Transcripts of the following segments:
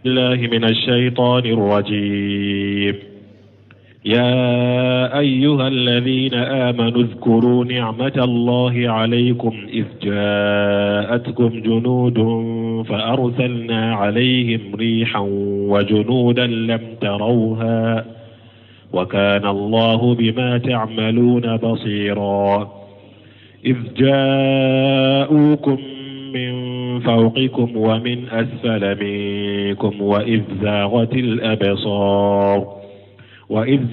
الله من الشيطان الرجيم. يا أيها الذين آمنوا اذكروا نعمة الله عليكم إذ جاءتكم جنود فأرسلنا عليهم ريحا وجنودا لم تروها وكان الله بما تعملون بصيرا. إذ جاءوكم من فوقكم ومن أسفل منكم وإذ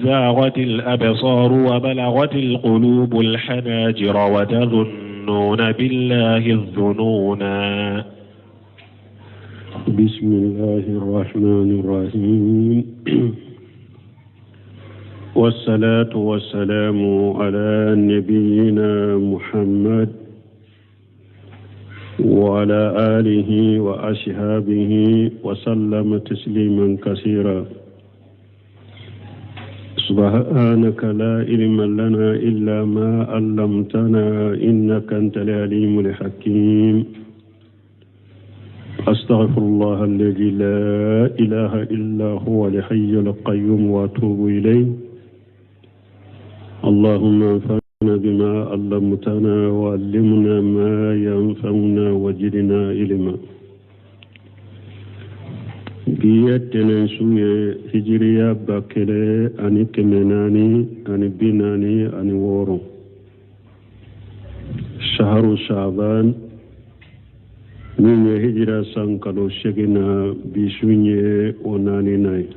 زاغت الأبصار وبلغت القلوب الحناجر وتظنون بالله الظنونا. بسم الله الرحمن الرحيم. والصلاة والسلام على نبينا محمد وعلى آله وأصحابه وسلم تسليما كثيرا. سبحانك لا علم لنا إلا ما علمتنا إنك أنت العليم الحكيم. أستغفر الله الذي لا إله إلا هو الحي القيوم وأتوب إليه. اللهم انفعنا بما علمتنا وعلمنا ما ينفعنا وزدنا علما. Bi ye tɛnɛnsu ye, hijiriya 1446, saharu saban, min ye hijira san kalo 8 na, bi su ye o naaninan ye.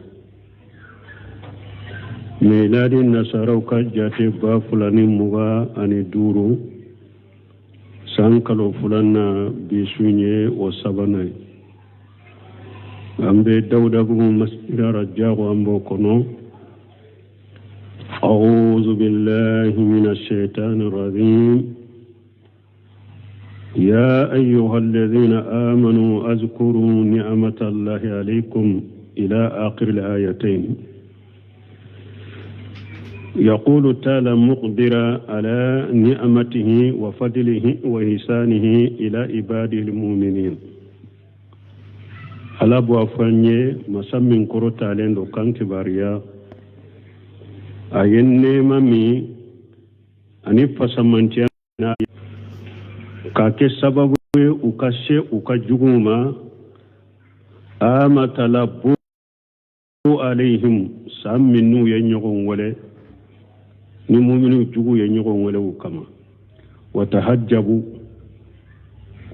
Miladi nasaraw ka jate 2025, san kalo 2 na, bi su ye o sabanan ye. An bɛ Dawudabugu masjid Rajago, an b'o kɔnɔ. أعوذ بالله من الشيطان الرجيم. يا أيها الذين آمنوا اذكروا نعمة الله عليكم إلى آخر الآيتين. يقول تعالى مخبرا على نعمته وفضله وإحسانه إلى عباده المؤمنين. Ala b'a fɔ an ye, masa min kɔrɔtalen don k'an kibaruya a ye nɛɛma min ani fasamantiya k'a kɛ sababu ye u ka se u ka juguw ma amatala bo alayhim, san min n'u ye ɲɔgɔn wele ni muminu jugu ye ɲɔgɔn wele u kama, wa tahajjabu,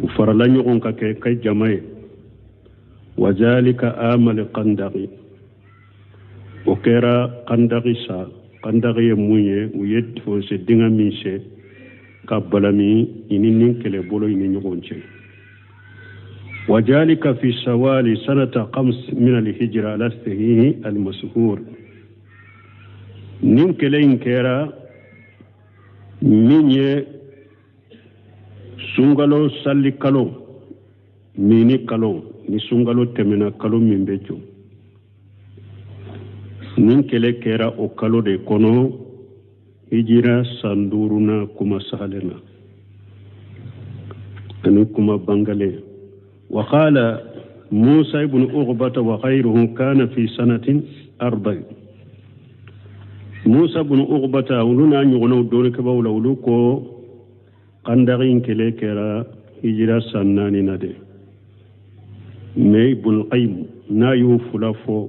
u farala ɲɔgɔn ka kɛ kɛ jama ye. Wa zalika amal kandaki, o kɛra kandaki sa. Kandaki ye mun ye? U ye fosse dingɛ min sen ka balami i ni nin kɛlɛbolo i ni ɲɔgɔn cɛ. Wa zalika fi sawali sanata khams min alhijra ala sahihi almashhur. Nin kɛlɛ in kɛra min ye sunkalo sali kalo mini kalo ni sunkalo tɛmɛna, kalo min bɛ jɔ, nin kɛlɛ kɛra o kalo de kɔnɔ, hijira san duurunan, kuma sahalen na ani kuma bangalen. Wa qala musa ibn uqbata wa ghayruhu kana fi sanatin arba. Musa ibn uqbata, olu n'a ɲɔgɔnnaw dɔnnikɛbaaw la, olu ko kandaki in kɛlɛ kɛra hijira san 4 na de. Mais Ibn Qayyim n'a y'o fila fɔ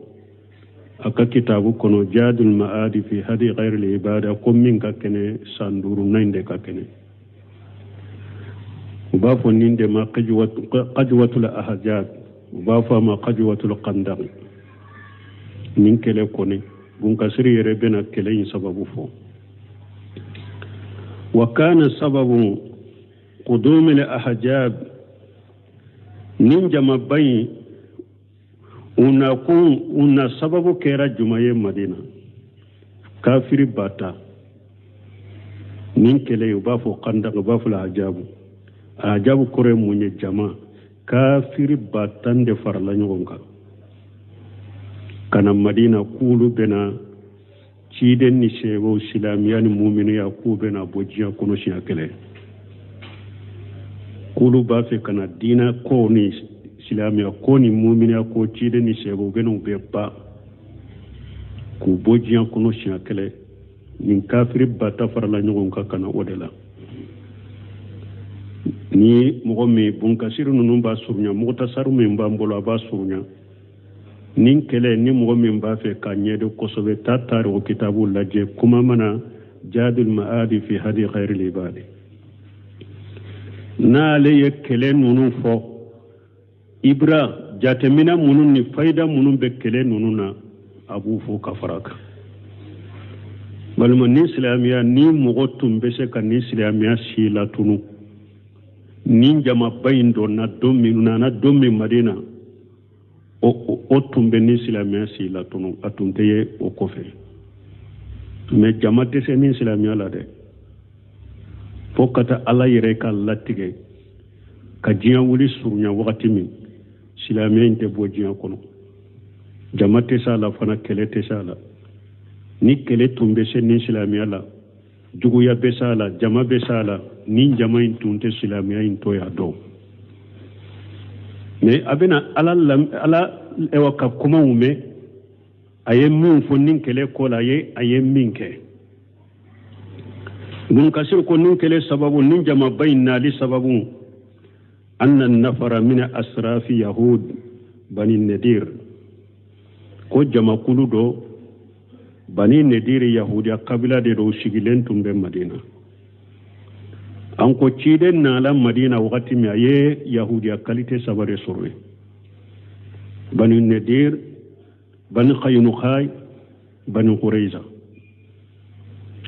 a ka kitabu kɔnɔ, Jadul Ma'adi fi hadi ghayril ibada, ko min ka kɛnɛ, san duurunan in de ka kɛnɛ. U b'a fɔ nin de ma qajwatul ahzab, u b'a fɔ a ma qajwatul kandaq. Nin kɛlɛ kɔni, Bunkasiri yɛrɛ bɛna kɛlɛ in sababu fɔ. Wa kana sababu qudumil ahzab, nin jamaba in u nakun, u na sababu kɛra juma ye Madina? Kafiri 10,000. Nin kɛlɛ, u b'a fɔ kandak, u b'a fɔ ajabu. Ajabu kɔrɔ ye mun ye? Jama kafiri 10,000 de farala ɲɔgɔn kan ka na Madina, k'olu bɛna ciden ni sɛbɛw, silamɛya ni muminiya, k'u bɛna bɔ diɲɛ kɔnɔ siɲɛ kelen, k'olu b'a fɛ ka na diinɛ kow ni Silamɛya ko ni muminiya ko, ciden ni sɛbɛw, u bɛn'u bɛɛ ban k'u bɔ diɲɛ kɔnɔ siɲɛ kelen. Nin kafiri ba ta farala ɲɔgɔn kan ka na o de la. Ni mɔgɔ min bunkasiri ninnu b'a surunya, mugutasaru min b'an bolo, a b'a surunya. Nin kɛlɛ ni mɔgɔ min b'a fɛ k'a ɲɛdɔn kosɛbɛ, taa tariku kitabu lajɛ, kuma mana jadul ma'adi fi hadi khairil ibadi. N'ale ye kɛlɛ ninnu fɔ, ibra jateminɛ minnu ni fayida minnu bɛ kɛlɛ ninnu na, a b'u fɔ ka fara kan. Balima, ni silamɛya, ni mɔgɔ tun bɛ se ka ni silamɛya si latunu, ni jamaba in donna don min, nana don min Madina, o tun bɛ ni silamɛya si latunu, a tun tɛ ye o kɔfɛ. Mɛ jama tɛ se ni silamɛya la dɛ, fo ka taa Ala yɛrɛ ka latigɛ ka diɲɛ wuli surunya wagati min, silamɛya in tɛ bɔ diɲɛ kɔnɔ. Jama tɛ se a la fana, kɛlɛ tɛ se a la. Ni kɛlɛ tun bɛ se ni silamɛya la, juguya bɛ se a la, jama bɛ se a la, ni jama in tun tɛ silamɛya in to y'a dɔn. Mɛ a bɛna Ala Ala ɛwa ka kumaw mɛn, a ye min fɔ nin kɛlɛ ko la, a ye min kɛ. Ibn Kasir ko nin kɛlɛ sababu, nin jamaba in nali sababu, anna nafara min asrafi yahud Bani Nadir, ko jamakulu dɔ Bani Nadir, yahudiya kabila de dɔ sigilen tun bɛ Madina. An ko ciden nala Madina wagati min, a ye yahudiya qualité saba de sɔrɔ yen: Bani Nadir, Bani Kaynukai, Bani Qurayza.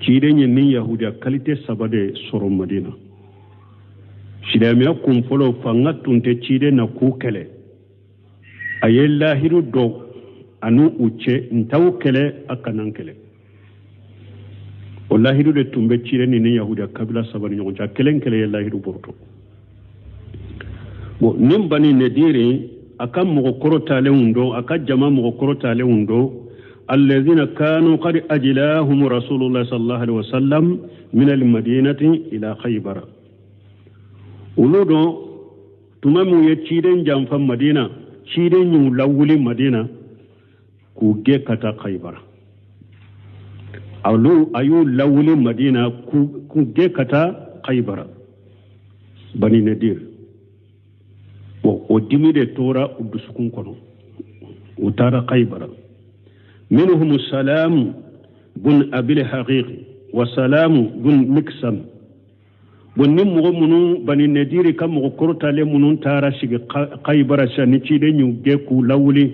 Ciden ye nin yahudiya qualité saba de sɔrɔ Madina. Silamɛya kun fɔlɔ, fanga tun tɛ ciden na k'u kɛlɛ. A ye lahiru dɔ ani u cɛ: n t'aw kɛlɛ, a kana n kɛlɛ. O lahiru de tun bɛ ciden ni yahudiya kabila saba ni ɲɔgɔn cɛ. A kelen kelen ye lahiru bɔrɔtɔ. Bon, nin Bani Nediri, a ka mɔgɔ kɔrɔtalenw dɔn, a ka jama mɔgɔ kɔrɔtalenw dɔn, alladhina kanu qad ajlahum rasulullah sallallahu alaihi wasallam min almadinati ila Khaybara. Olu dɔn, tuma min ye ciden janfa Madina, ciden y'u lawuli Madina k'u gɛn ka taa Khaybara. Olu, a y'u lawuli Madina k'u gɛn ka taa Khaybara, Bani Nadir. Bon, o dimi de tora u dusukun kɔnɔ, u taara Khaybara. Minhum Salam bun Abil Haqiqi wa Salam bun Miksam. Bon, ni mɔgɔ minnu, Bani Nadiri ka mɔgɔ kɔrɔtalen minnu taara sigi Khaybara sisan, ni ciden y'u gɛn k'u lawuli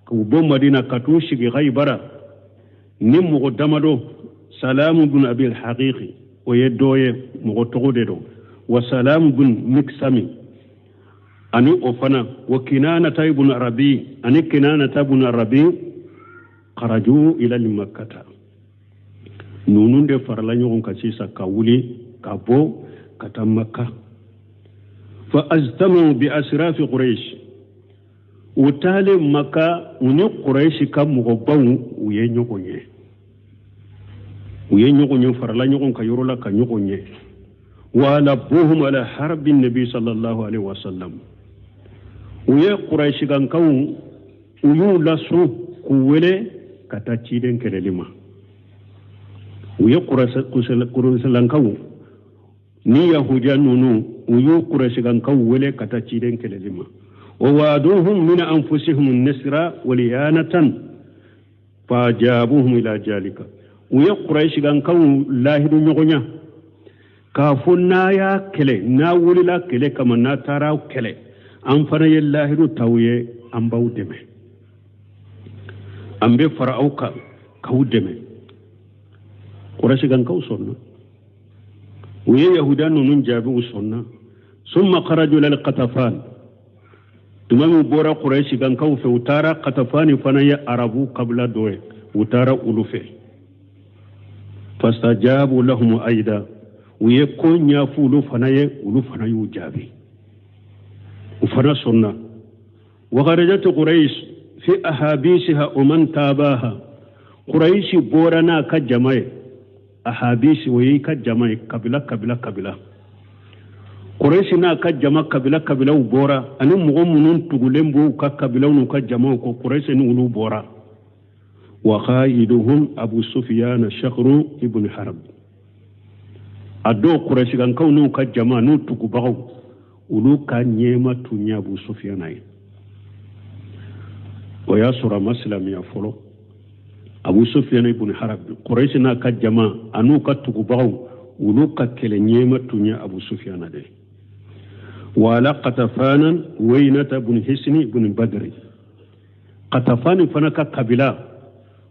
k'u bɔ Madina ka t'u sigi Khaybara, ni mɔgɔ damadɔ, Salamu bun Abil Haqiqi, o ye dɔ ye, mɔgɔ tɔgɔ de don, wa Salamu bun Miksami, ani o fana, wa Kinanata ibn Arabi, ani Kinanata ibn Arabi, kharaju ila Makkata. Ninnu de farala ɲɔgɔn kan sisan ka wuli ka bɔ ka taa Makka. Fa ajtamaw bi asrafi Quraish. U taalen Makka, u ni Quraish ka mɔgɔbaw, u ye ɲɔgɔn ye, u ye ɲɔgɔn ye, farala ɲɔgɔn kan yɔrɔ la ka ɲɔgɔn ye. Wa alabbuhum ala harbi nabi sallallahu alaihi wasallam. U ye Quraishikankaw, u y'u lasun k'u wele ka taa ciden kɛlɛli ma. U ye Quraishilankaw ni yahudiya ninnu, u y'u Quraishikankaw wele ka taa ciden kɛlɛli ma. Wa waaduhum min anfusihim nisra waliyanatan fajabuhum ila jalika. U ye Quraishikankaw lahidu ɲɔgɔnya k'a fɔ n'a y'a kɛlɛ, n'a wulila kɛlɛ kama, n'a taara kɛlɛ, an fana ye lahidu t'aw ye, an b'aw dɛmɛ, an bɛ fara aw kan k'aw dɛmɛ. Quraishikankaw sɔnna. U ye yahuda ninnu jaabi, u sɔnna. Summa kharaju ila Qatafan. Tuma min bɔra Quraishikankaw fɛ, u taara Qatafani, fana ye arabu kabila dɔ ye, u taara olu fɛ. Fastajabu lahum aida. U ye ko ɲɛfɔ olu fana ye, olu fana y'u jaabi, u fana sɔnna. Wa kharajat Quraish fi ahabisiha wa man tabaha. Quraish bɔra n'a ka jama ye. Ahabisi, o y'i ka jama ye, kabila kabila kabila. Quraish bɔra n'a ka jama ye. Kurɛsi n'a ka jama kabila kabilaw bɔra ani mɔgɔ minnu tugulen b'u ka kabilaw n'u ka jamaw kɔ, Kurɛsi ni olu bɔra. Wa qaiduhum Abu Sufyan Shakhru ibn Harb. A dɔw Kurɛsikankaw n'u ka jama n'u tugubagaw, olu ka ɲɛma tun ye Abu Sufyan ye. O y'a sɔrɔ a ma silamɛya fɔlɔ. Abu Sufyan ibn Harb, Kurɛsi n'a ka jama an'u ka tugubagaw, olu ka kɛlɛ ɲɛma tun ye Abu Sufyan de ye. Wala Qatafanan Waynata ibn Hisni ibn Badri. Qatafani fana ka kabila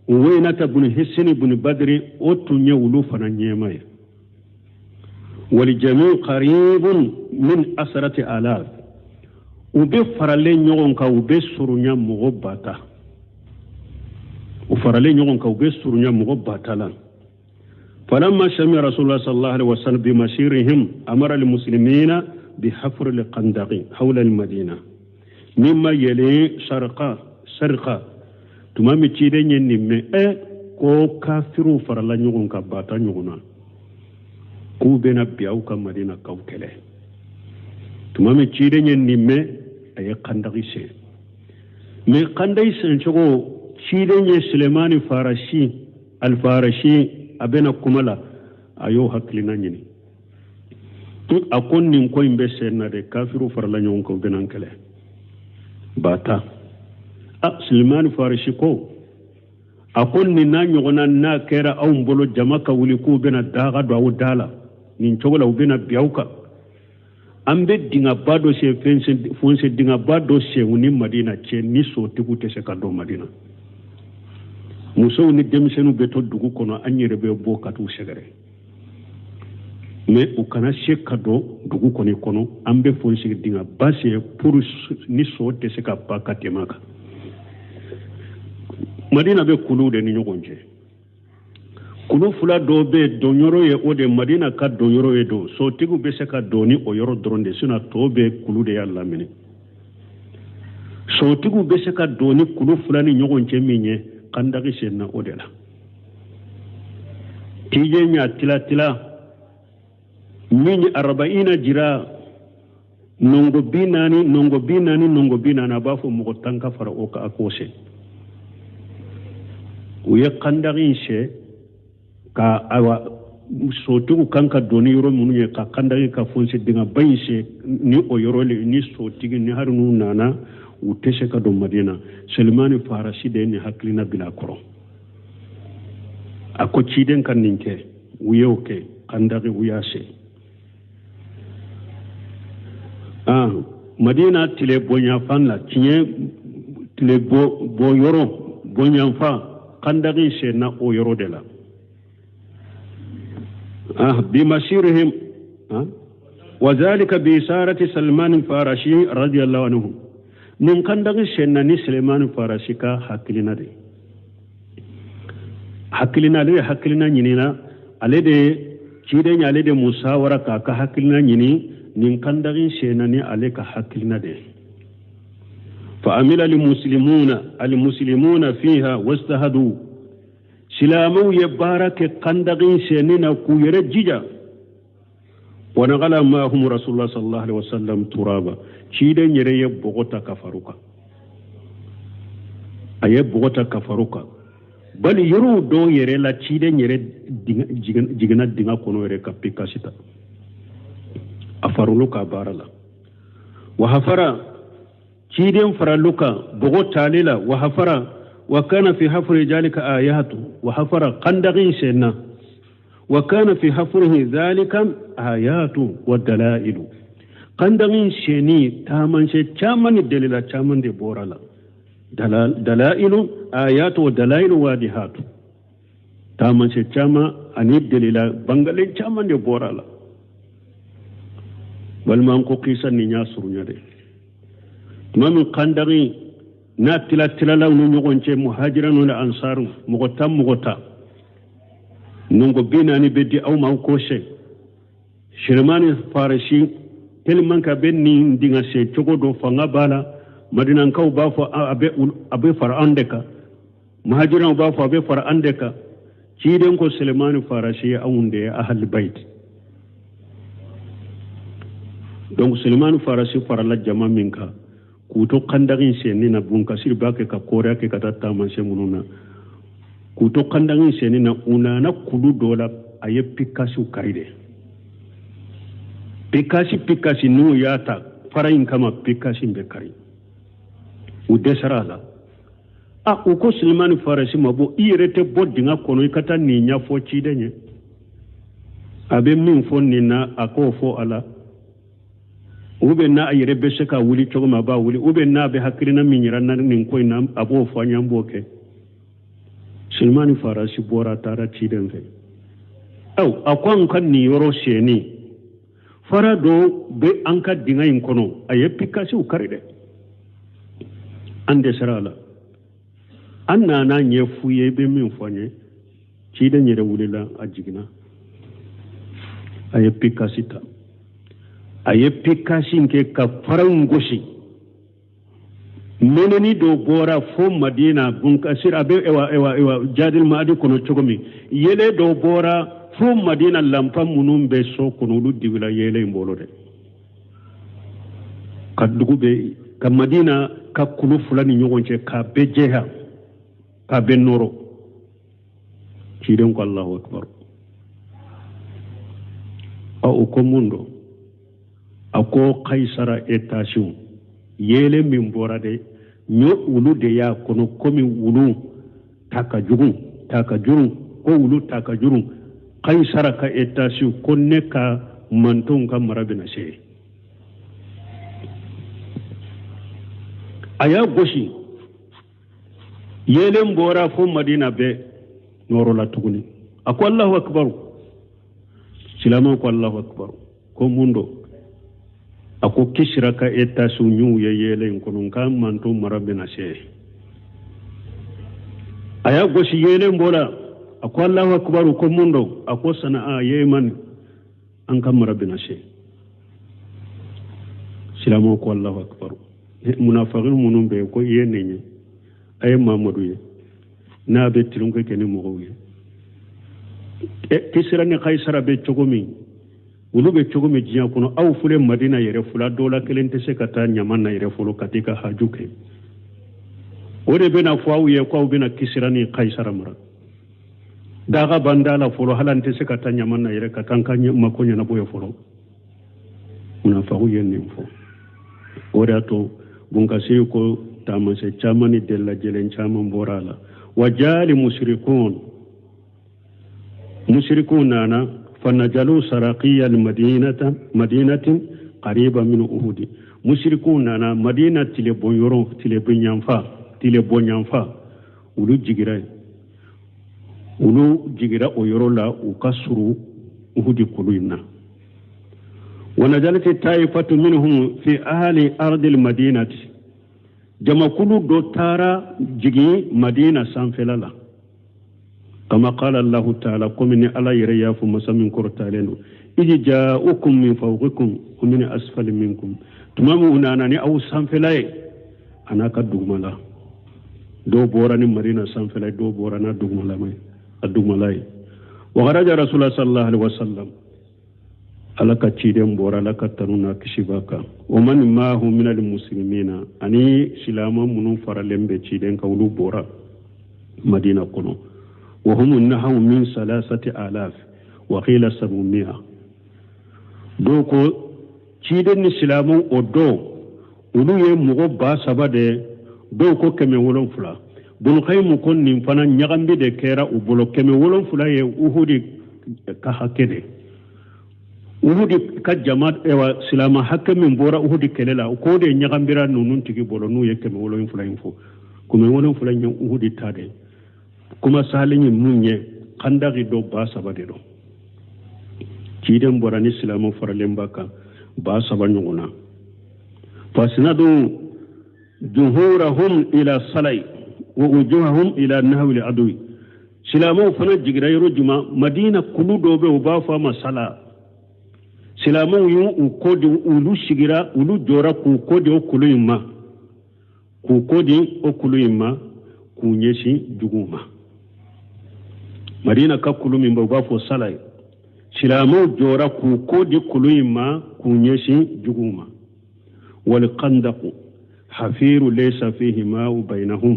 Waynata ibn Hisni ibn Badri, o tun ye olu fana ɲɛma ye. Walijami qaribun min asrati alaf. U bɛ faralen ɲɔgɔn kan, u bɛ surunya mɔgɔ 10,000. U faralen ɲɔgɔn kan, u bɛ surunya mɔgɔ 10,000 la. Falamma sami'a Rasulullah sallallahu alaihi wasallam bi masirihim amara almuslimina bi hafr alqandaqi hawla almadina mimma yali sharqa sharqa. Tuma min ciden ye nin mɛn, ko kafiruw farala ɲɔgɔn kan 10,000 ɲɔgɔn na, k'u bɛna bin aw ka Madina k'aw kɛlɛ. Tuma min ciden ye nin mɛn, a ye kandagi sen. Mais kandagi sen cogo, ciden ye Sulemani Farasi Alfarasi, a bɛna kuma la, a y'o hakilina ɲini. A ko nin ko in bɛ sen na dɛ, kafiru farala ɲɔgɔn kan, u bɛna n kɛlɛ 10,000. A Sulemani Farasi ko, a ko nin n'a ɲɔgɔnna n'a kɛra anw bolo, jama ka wuli k'u bɛna daga don aw da la nin cogo la, u bɛna bin aw kan. An bɛ dingaba dɔ sen, fonse dingaba dɔ sen u ni Madina cɛ, ni sotigiw tɛ se ka don Madina. Musow ni denmisɛnninw bɛ to dugu kɔnɔ, an yɛrɛ bɛ bɔ ka t'u sɛgɛrɛ. Mais u kana se ka don dugu kɔni kɔnɔ, an bɛ fonse dingaba sen pour ni so tɛ se ka ba ka tɛmɛ a kan. Madina bɛ kuluw de ni ɲɔgɔn cɛ. Kulu fila dɔw bɛ yen, donyɔrɔ ye o de, Madina ka donyɔrɔ ye don, sotigiw bɛ se ka don ni o yɔrɔ dɔrɔn de, sinon tɔ bɛ kulu de y'a lamini. Sotigiw bɛ se ka don ni kulu fila ni ɲɔgɔn cɛ min ye, kandagi sen na o de la. Tije ɲa tila tila min ye araba'ina jira, nɔngɔ 40, nɔngɔ 40, nɔngɔ 40, a b'a fɔ mɔgɔ 10 ka fara o kan, a k'o sen. U ye kandagi in sen ka awa sotigiw kan ka don ni yɔrɔ minnu ye, ka kandagi ka fonse dingaba in sen ni o yɔrɔ le, ni sotigi ni hali n'u nana u tɛ se ka don Madina. Selimani Farasi de ye nin hakilina bila a kɔrɔ. A ko ciden ka nin kɛ, u y'o kɛ, kandagi u y'a sen. Madina tile bonyanfan la, tiɲɛ tile bɔ yɔrɔ bonyanfan, kandagi senna o yɔrɔ de la. Bimasirihim wa zalika bi isarati Salman al-Farisi radiyallahu anhu. Nin kandagi senna ni Salman Farisi ka hakilina de. Hakilina, ale ye hakilina ɲinina, ale de ciden ye, ale de musawara k'a ka hakilina ɲini, nin kandagi senna ni ale ka hakilina de. Fa amila almuslimuna fiha wastahadu. Silamɛw ye baara kɛ kandagi senni na k'u yɛrɛ jija. Wa naqala ma'ahum Rasulullah sallallahu alaihi wasallam turaba. Ciden yɛrɛ ye bɔgɔ ta ka far'u kan. A ye bɔgɔ ta ka far'u kan. Bali yɔrɔw dɔw yɛrɛ la, ciden yɛrɛ jiginna dingɛ kɔnɔ yɛrɛ ka pikasi ta. A far'olu ka baara la. Wa hafara, ciden far'olu kan bɔgɔ tali la. Wa hafara wa kana fi hafri zalika ayatu. Wa hafara kandagi senna. Wa kana fi hafrihi zalika ayatu wa dalailu. Kandagi senni taamasiyɛn caman ni delila caman de bɔra la. Dalailu ayatu wa dalailu wadihatu. Taamasiyɛn caman ani delila bangalen caman de bɔra la. Walima an ko kisa nin y'a surunya de. Tuma min kandagi n'a tila tilalaw ni ɲɔgɔn cɛ, muhajira ni ansaru, mɔgɔ 10 mɔgɔ 10, nɔngɔ 40 bɛ di aw ma, aw k'o sen. Selimani Farisi tellement que a bɛ nin dingɛ sen cogo dɔ, fanga b'a la. Madinankaw b'a fɔ a bɛ fara an de kan, muhajiraw b'a fɔ a bɛ fara an de kan. Ciden ko Selimani Farisi ye anw de ye ahali bayit. Donc Selimani Farasi farala jama min kan k'u to kandagi senni na, Bunkasiri b'a kɛ ka kɔrɔya kɛ ka taa taamasiyɛn minnu na, k'u to kandagi senni na, u nana kulu dɔ la, a ye pikasiw kari dɛ, pikasi n'u y'a ta fara in kama, pikasi in bɛ kari, u dɛsɛra a la. A u ko Selimani Farasi ma, bɔ i yɛrɛ tɛ bɔ dingɛ kɔnɔ, i ka taa nin ɲɛfɔ ciden ye, a bɛ min fɔ nin na, a k'o fɔ a la, ou bien n'a yɛrɛ bɛ se ka wuli cogo min a b'a wuli, ou bien n'a bɛ hakilina min yira na nin ko in na, a b'o fɔ an ye, an b'o kɛ. Selimani Farasi bɔra, taara ciden fɛ. Aw a ko an ka nin yɔrɔ senni fara dɔ bɛ an ka dingɛ in kɔnɔ, a ye pikasiw kari dɛ, an dɛsɛra a la, an nana ɲɛf'u ye, i bɛ min fɔ an ye. Ciden yɛrɛ wulila, a jiginna, a ye pikasi ta, a ye pikasi in kɛ ka fara in gosi, mɛnɛni dɔ bɔra fo Madina, Bunkasir a bɛ ewa ewa ewa Jadil Maadi kɔnɔ cogo min, yele dɔ bɔra fo Madina, lanpa minnu bɛ so kɔnɔ, olu diwila yele in bolo dɛ, ka dugu bɛ ka Madina ka kulu fila ni ɲɔgɔn cɛ, k'a bɛɛ jɛya, k'a bɛɛ nɔrɔ. Ciden ko Allahu akbar. A o ko mun don? A ko Kaisara etasiw yeelen min bɔra dɛ, ɲɔ wulu de y'a kɔnɔ, komi wulu ta ka jugu, ta ka juru, ko wulu ta ka juru, Kaisara ka etasiw, ko ne ka mantonw ka mara bɛna se. A y'a gosi, yeelen bɔra fo Madina bɛɛ nɔrɔ la tuguni. A ko Allahu akbar. Silamɛw ko Allahu akbar. Ko mun don? A ko Kisira ka etasiw ɲ'u ye yeelen in kɔnɔ, nka manton mara bɛna se. A y'a gosi, yeelen bɔra, a ko Allahu akbar. Ko mun don? A ko Sana'a Yemen, an ka mara bɛna se. Silamɛw ko Allahu akbar. Munafagin minnu bɛ yen, ko i ye nin ye, a ye Mamadu ye n'a bɛ tulonkɛ kɛ ni mɔgɔw ye. Kisira ni Kayisara bɛ cogo min, olu bɛ cogo min diɲɛ kɔnɔ, aw filɛ Madina yɛrɛ fila dɔw la, kelen tɛ se ka taa ɲama na yɛrɛ fɔlɔ ka t'i ka haju kɛ. O de bɛna fɔ aw ye ko aw bɛna Kisira ni Kayisara mara. Daga b'an da la fɔlɔ, hali an tɛ se ka taa ɲama na yɛrɛ ka taa an ka mako ɲɛnabɔ ye fɔlɔ. Munafagu ye nin fɔ. O de y'a to Bunkasiri ko taamasiyɛn caman ni delilajɛlen caman bɔra a la. Wa jaali musirikun, musirikun nana fanajalu saraqiya madinata madinatin qariba min uhudi. Musirikun nana Madina tile bɔ yɔrɔ, tile bɔ yanfa, tile bɔ yanfa, olu jigira yen. Olu jigira o yɔrɔ la, u ka surun Uhudi kulu in na. Wa najalati taifatu minhum fi ahli ardil madinati, jamakulu dɔ taara jigin Madina sanfɛla la. Kama qala Allahu ta'ala, komi ni Ala yɛrɛ y'a fɔ masa min kɔrɔtalen don, iji ja'ukum min fawqikum wa min asfali minkum, tuma min u nana ni aw sanfɛla ye a n'a ka dugumala, dɔw bɔra ni Madina sanfɛla ye, dɔw bɔra n'a dugumala ye, a dugumala ye. Wa kharaja rasulullah sallallahu alaihi wasallam, Ala ka ciden bɔra, Ala ka tanu n'a kisi b'a kan, o man maahu minal muslimina, ani silama minnu faralen bɛ ciden kan, olu bɔra Madina kɔnɔ. Wa hum nahaw min salasati alaf wa qila sab'umi'a, dɔw ko ciden ni silamɛw o dɔw olu ye mɔgɔ 3000 de, dɔw ko 700. Bunukayimu ko nin fana ɲagambi de kɛra u bolo, 700 ye Uhudi ka hakɛ de, Uhudi ka jama ewa silama hakɛ min bɔra Uhudi kɛlɛ la, k'o de ɲagambira ninnu tigi bolo, n'u ye 700 in fɔ. 700 in ye Uhudi ta de, kuma salen ye mun ye, kandaki dɔ 3000 de don. Ciden bɔra ni silamɛ faralen b'a kan 3000 ɲɔgɔn na. Fasinadu juhurahum ila salai wa wujuhahum ila nahwi al-adwi, silamɛw fana jigira yɔrɔ juma, Madina kulu dɔ bɛ u b'a fɔ a ma sala. Silamɛw y'u kɔ di, olu sigira, olu jɔra k'u kɔ di o kulu in ma, k'u kɔ di o kulu in ma, k'u ɲɛsin juguw ma. Madina ka kulu min bɛ u b'a fɔ sala ye, Silamɛw jɔra k'u ko di kulu in ma k'u ɲɛsin juguw ma. Wal khandaqu hafiru laysa fihi ma'u bainahum.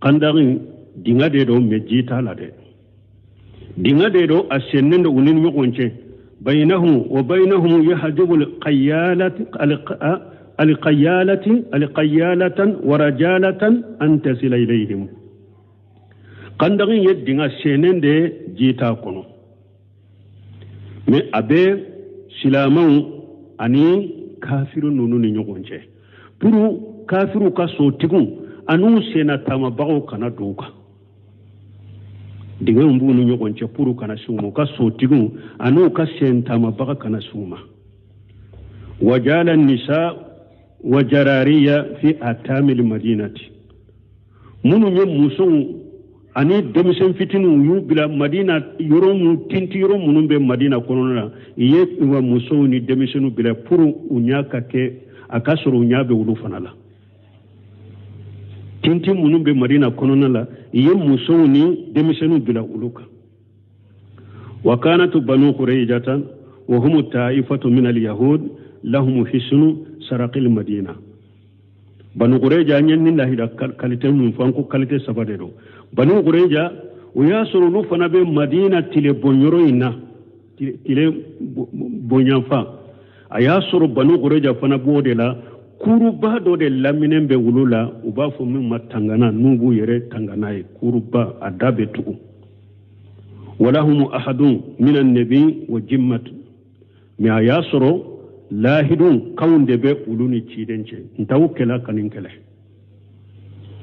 Khandaqi dinga de don mais ji t'a la dɛ. Dinga de don a sennen don u ni ɲɔgɔn cɛ. Bainahum wa bainahum yahjubu al-qayyalati al-qayyalati al-qayyalatan wa rajalatan an tasila ilayhim. Khandaqi ye dinga sennen de ji t'a kɔnɔ. Mais a bɛ silamɛw ani kafiru ninnu ni ɲɔgɔn cɛ pour kafiru ka sotigiw an'u senna taamabagaw kana don u kan. Dingɛw b'u ni ɲɔgɔn cɛ pour kana se u ma, u ka sotigiw an'u ka sen taamabaga kana se u ma. Wajala nisa wa jarariya fi atamil madinati. Minnu ye musow ani denmisɛn fitininw y'u bila Madina yɔrɔ minnu tinti yɔrɔ minnu bɛ Madina kɔnɔna na, i ye u ka musow ni denmisɛnninw bila pour u ɲɛ ka kɛ a ka sɔrɔ u ɲɛ bɛ olu fana la. Tinti minnu bɛ Madina kɔnɔna la, i ye musow ni denmisɛnninw bila olu kan. Wa kanat banu quraijatan wa hum ta'ifatu min al-yahud lahum hisnu saraqil madina. Banu Qurayja an ye nin lahida kalite min fɔ, an ko kalite saba de don. Banu Qurayja o y'a sɔrɔ olu fana bɛ Madina tile bɔnyɔrɔ in na, tile bonyanfan. A y'a sɔrɔ Banu Qurayja fana b'o de la. Kuruba dɔ de laminen bɛ olu la, u b'a fɔ min ma tangana, n'u b'u yɛrɛ tangana ye. Kuruba a da bɛ tugu. Walahum ahadun minan nabi wa jimmatu. Mais a y'a sɔrɔ lahidu kanw de bɛ olu ni ciden cɛ. N t'aw kɛlɛ ka nin kɛlɛ.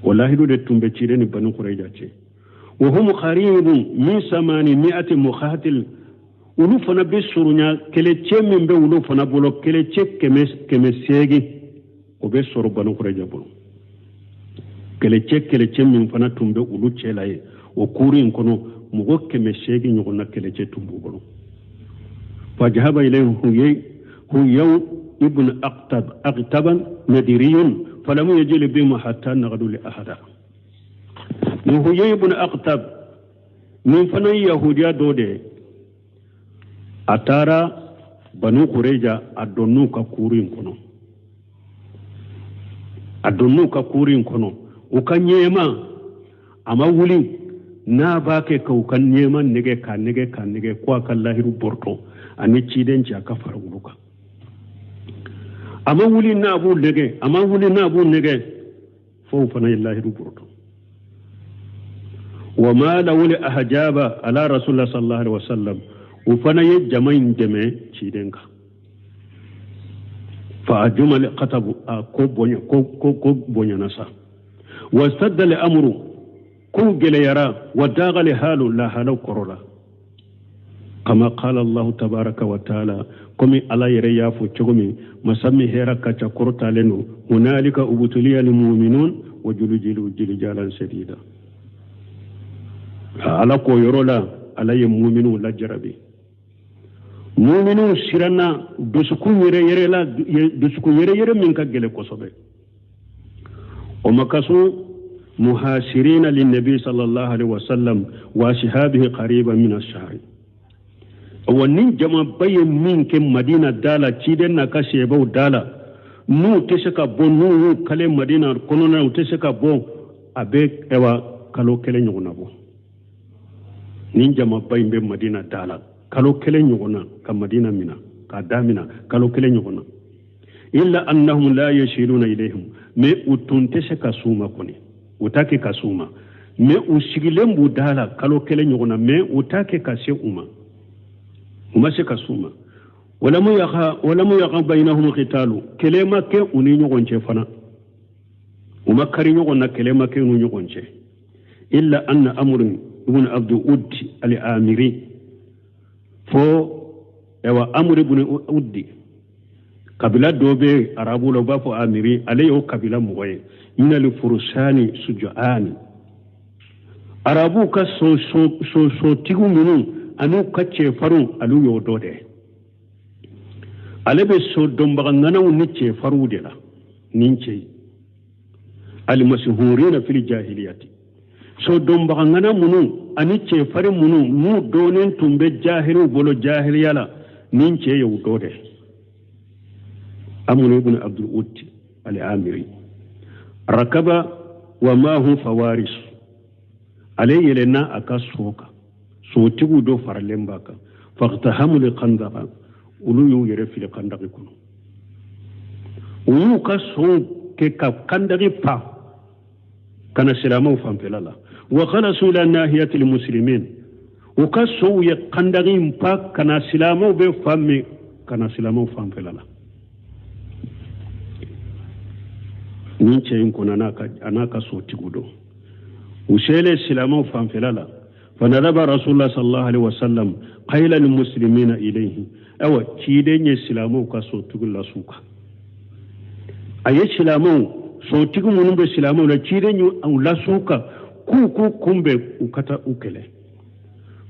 O lahidu de tun bɛ ciden ni Banu Qurayja cɛ. Wa hum qaribun min samani mi'ati muqatil. Olu fana bɛ surunya kɛlɛcɛ min bɛ olu fana bolo, kɛlɛcɛ 800 o bɛ sɔrɔ Banu Qurayja bolo. Kɛlɛcɛ min fana tun bɛ olu cɛ la ye, o kuuru in kɔnɔ mɔgɔ 800 ɲɔgɔnna kɛlɛcɛ tun b'u bolo. Fajahaba ilayhim Huyay ibn Aqtab Aqtaban nadiriyun falam yajil bihim hatta naqadu li ahada. Ni Huyay ibn Aqtab nin fana ye yahudiya dɔ de ye. A taara Banu Qurayja a donn'u ka kuuru in kɔnɔ. A donn'u ka kuuru in kɔnɔ. U ka ɲɛma a ma wuli n'a b'a kɛ ka u ka ɲɛma nɛgɛ k'a nɛgɛ k'a nɛgɛ ko a ka lahiru bɔrɔtɔ ani ciden cɛ a ka fara olu kan. A ma wuli n'a b'u nɛgɛ, a ma wuli n'a b'u nɛgɛ fo u fana ye lahiru bɔrɔtɔ. Wa ma lawuli ahjaba ala rasulillah sallallahu alaihi wasallam. U fana ye jama in dɛmɛ ciden kan. Fa ajuma li qatabu a ko bonya ko ko ko bonyana sa. Wa sadda li amru ko gɛlɛyara wa daga li halu lahalaw kɔrɔla. Kama qala Allahu tabaraka wa taala, komi Ala yɛrɛ y'a fɔ cogo min, masa min hɛrɛ ka ca kɔrɔtalen don. Hunalika ubtuliya lmuminun wa juljilu jiljalan sadida. Ala k'o yɔrɔ la, Ala ye muminuw lajarabi. Muminuw siranna dusukun yɛrɛ yɛrɛ la, dusukun yɛrɛ yɛrɛ min ka gɛlɛn kosɛbɛ. O makasu muhasirina linnabi sallallahu alaihi wasallam wa ashabihi qariban min ash-shahr. Wa nin jamaba ye min kɛ Madina da la, ciden n'a ka sebaw da la, n'u tɛ se ka bɔ, n'u y'u kale Madina kɔnɔna na, u tɛ se ka bɔ, a bɛ ɛwa kalo kelen ɲɔgɔnna bɔ. Nin jamaba in bɛ Madina da la kalo kelen ɲɔgɔnna, ka Madina mina k'a da mina kalo kelen ɲɔgɔnna. Illa annahum la yashiruna ilayhim, mais u tun tɛ se ka s'u ma kɔni, u t'a kɛ ka s'u ma, mais u sigilen b'u da la kalo kelen ɲɔgɔnna, mais u t'a kɛ ka se u ma, u ma se ka s'u ma. Walamu yaqa bainahum qitalu, kɛlɛ ma kɛ u ni ɲɔgɔn cɛ fana, u ma kari ɲɔgɔn na, kɛlɛ ma kɛ u ni ɲɔgɔn cɛ. Illa anna amrun ibn abdu uddi al-amiri, fo ewa amr ibn uddi kabila dɔ bɛ arabu la, u b'a fɔ amiri, ale y'o kabila mɔgɔ ye. Minal furusani sujuani, arabu ka sotigiw minnu an'u ka cɛfarinw, alu y'o dɔ de. Ale bɛ so dɔnbaga ŋanaw ni cɛfarinw de la nin cɛ ye. Almasihurina fil jahiliyati, Sodonbagangana minnu ani cɛfarin minnu n'u dɔnnen tun bɛ jahiliw bolo jahiliya la, nin cɛ ye u dɔ de. Amru ibn Abdul Ud al-Amiri rakaba wa ma hu fawaris, ale yɛlɛnna a ka so kan, sotigiw dɔ faralen b'a kan. Faqtahamu al-khandaqa, olu y'u yɛrɛ fili kandaki kɔnɔ, u y'u ka sow kɛ ka kandaki pa ka na silamɛw fanfɛla la. Wa khalasu ila nahiyati al-muslimin, u ka sow ye kandaki in pa ka na silamɛw bɛ fan min, ka na silamɛw fanfɛla la. Nin cɛ in kɔnɔ a n'a ka sotigiw don. U selen silamɛw fanfɛla la, fanadaba rasulullah sallallahu alaihi wasallam qayla lil muslimina ilayhi. Awa ciden ye silamɛw ka sotigi las'u kan. A ye silamɛw sotigi minnu bɛ silamɛw la, ciden y'u las'u kan k'u k'u kunbɛn, u ka taa u kɛlɛ.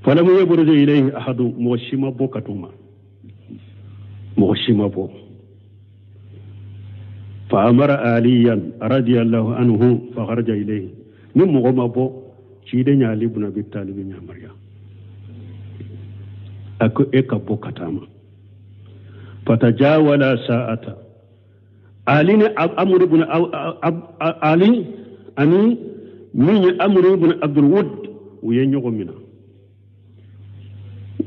Falamu yabruzu ilayhi ahadu, mɔgɔ si ma bɔ ka t'u ma, mɔgɔ si ma bɔ. Fa amara aliyan radiyallahu anhu fa kharaja ilayhi. Ni mɔgɔ ma bɔ, ciden ye Ali ibn Abi Talib yamaruya, a ko e ka bɔ ka taa ma. Fatajawala sa'ata, Ali ni Amr ibn Ali ani min ye Amr ibn Abdul Wud, u ye ɲɔgɔn minɛ,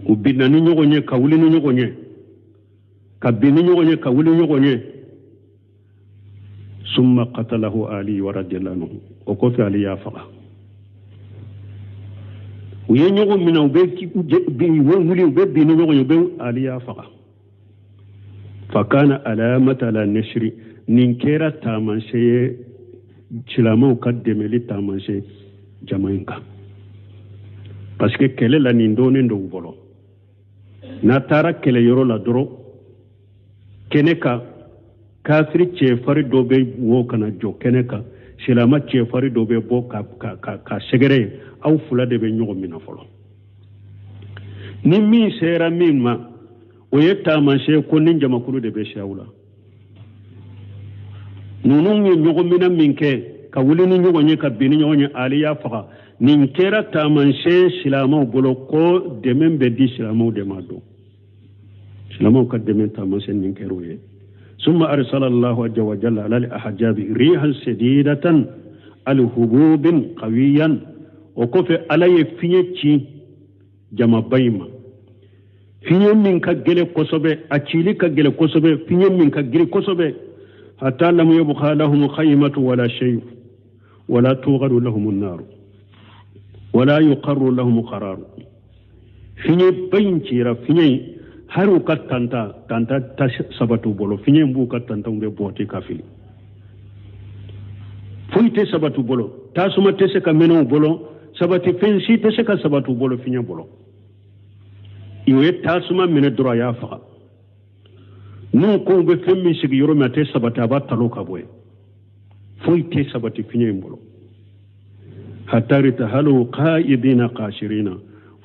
u binna ni ɲɔgɔn ye ka wuli ni ɲɔgɔn ye, ka bin ni ɲɔgɔn ye ka wuli ɲɔgɔn ye. Summa qatalahu Ali wa radiyallahu anhu, o kɔfɛ Ali y'a faga. U ye ɲɔgɔn minɛ, u bɛ wuli, u bɛ bin ni ɲɔgɔn ye, u bɛ Ali y'a faga. Fakana alamata ala nashri, nin kɛra taamasiyɛn ye, silamɛw ka dɛmɛli taamasiyɛn jama in kan, parce que kɛlɛ la nin dɔnnen don u bolo. N'a taara kɛlɛyɔrɔ la dɔrɔn, kɛnɛ kan, kafiri cɛfari dɔ bɛ wɔ ka na jɔ kɛnɛ kan, silamɛ cɛfari dɔ bɛ bɔ ka sɛgɛrɛ ye, aw fila de bɛ ɲɔgɔn minɛ fɔlɔ. Ni min sera min ma, o ye taamasiyɛn ko ni jamakulu de bɛ se aw la. Ninnu ye ɲɔgɔn minɛ min kɛ ka wuli ni ɲɔgɔn ye ka bin ni ɲɔgɔn ye, Ali y'a faga. Nin kɛra taamasiyɛn silamɛw bolo ko dɛmɛ bɛ di silamɛw de ma don. Silamɛw ka dɛmɛ taamasiyɛn nin kɛra o ye. Summa arsala Allahu azza wa jalla ala al-ahjabi rihan sadidatan al-hububin qawiyan. O kɔfɛ Ala ye fiɲɛ ci jamaba in ma, fiɲɛ min ka gɛlɛn kosɛbɛ, a cili ka gɛlɛn kosɛbɛ, fiɲɛ min ka girin kosɛbɛ. Hatta lam yabqa lahum khaymatu wala shay wala tughadu lahum an-nar wala yuqarru lahum qararu. Fiɲɛ ba in cira, fiɲɛ in hali u ka tanta ta sabati u bolo, fiɲɛ in b'u ka tantanw bɛ bɔti ka fili, foyi tɛ sabati u bolo, tasuma tɛ se ka mɛnɛ u bolo, sabati fɛn si tɛ se ka sabati u bolo fiɲɛ bolo. U ye tasuma minɛ dɔrɔn, a y'a faga. N'u ko u bɛ fɛn min sigi yɔrɔ min, a tɛ sabati, a b'a talo ka bɔ yen, foyi tɛ sabati fiɲɛ in bolo. Hatta irtahalu qa'idina qashirina,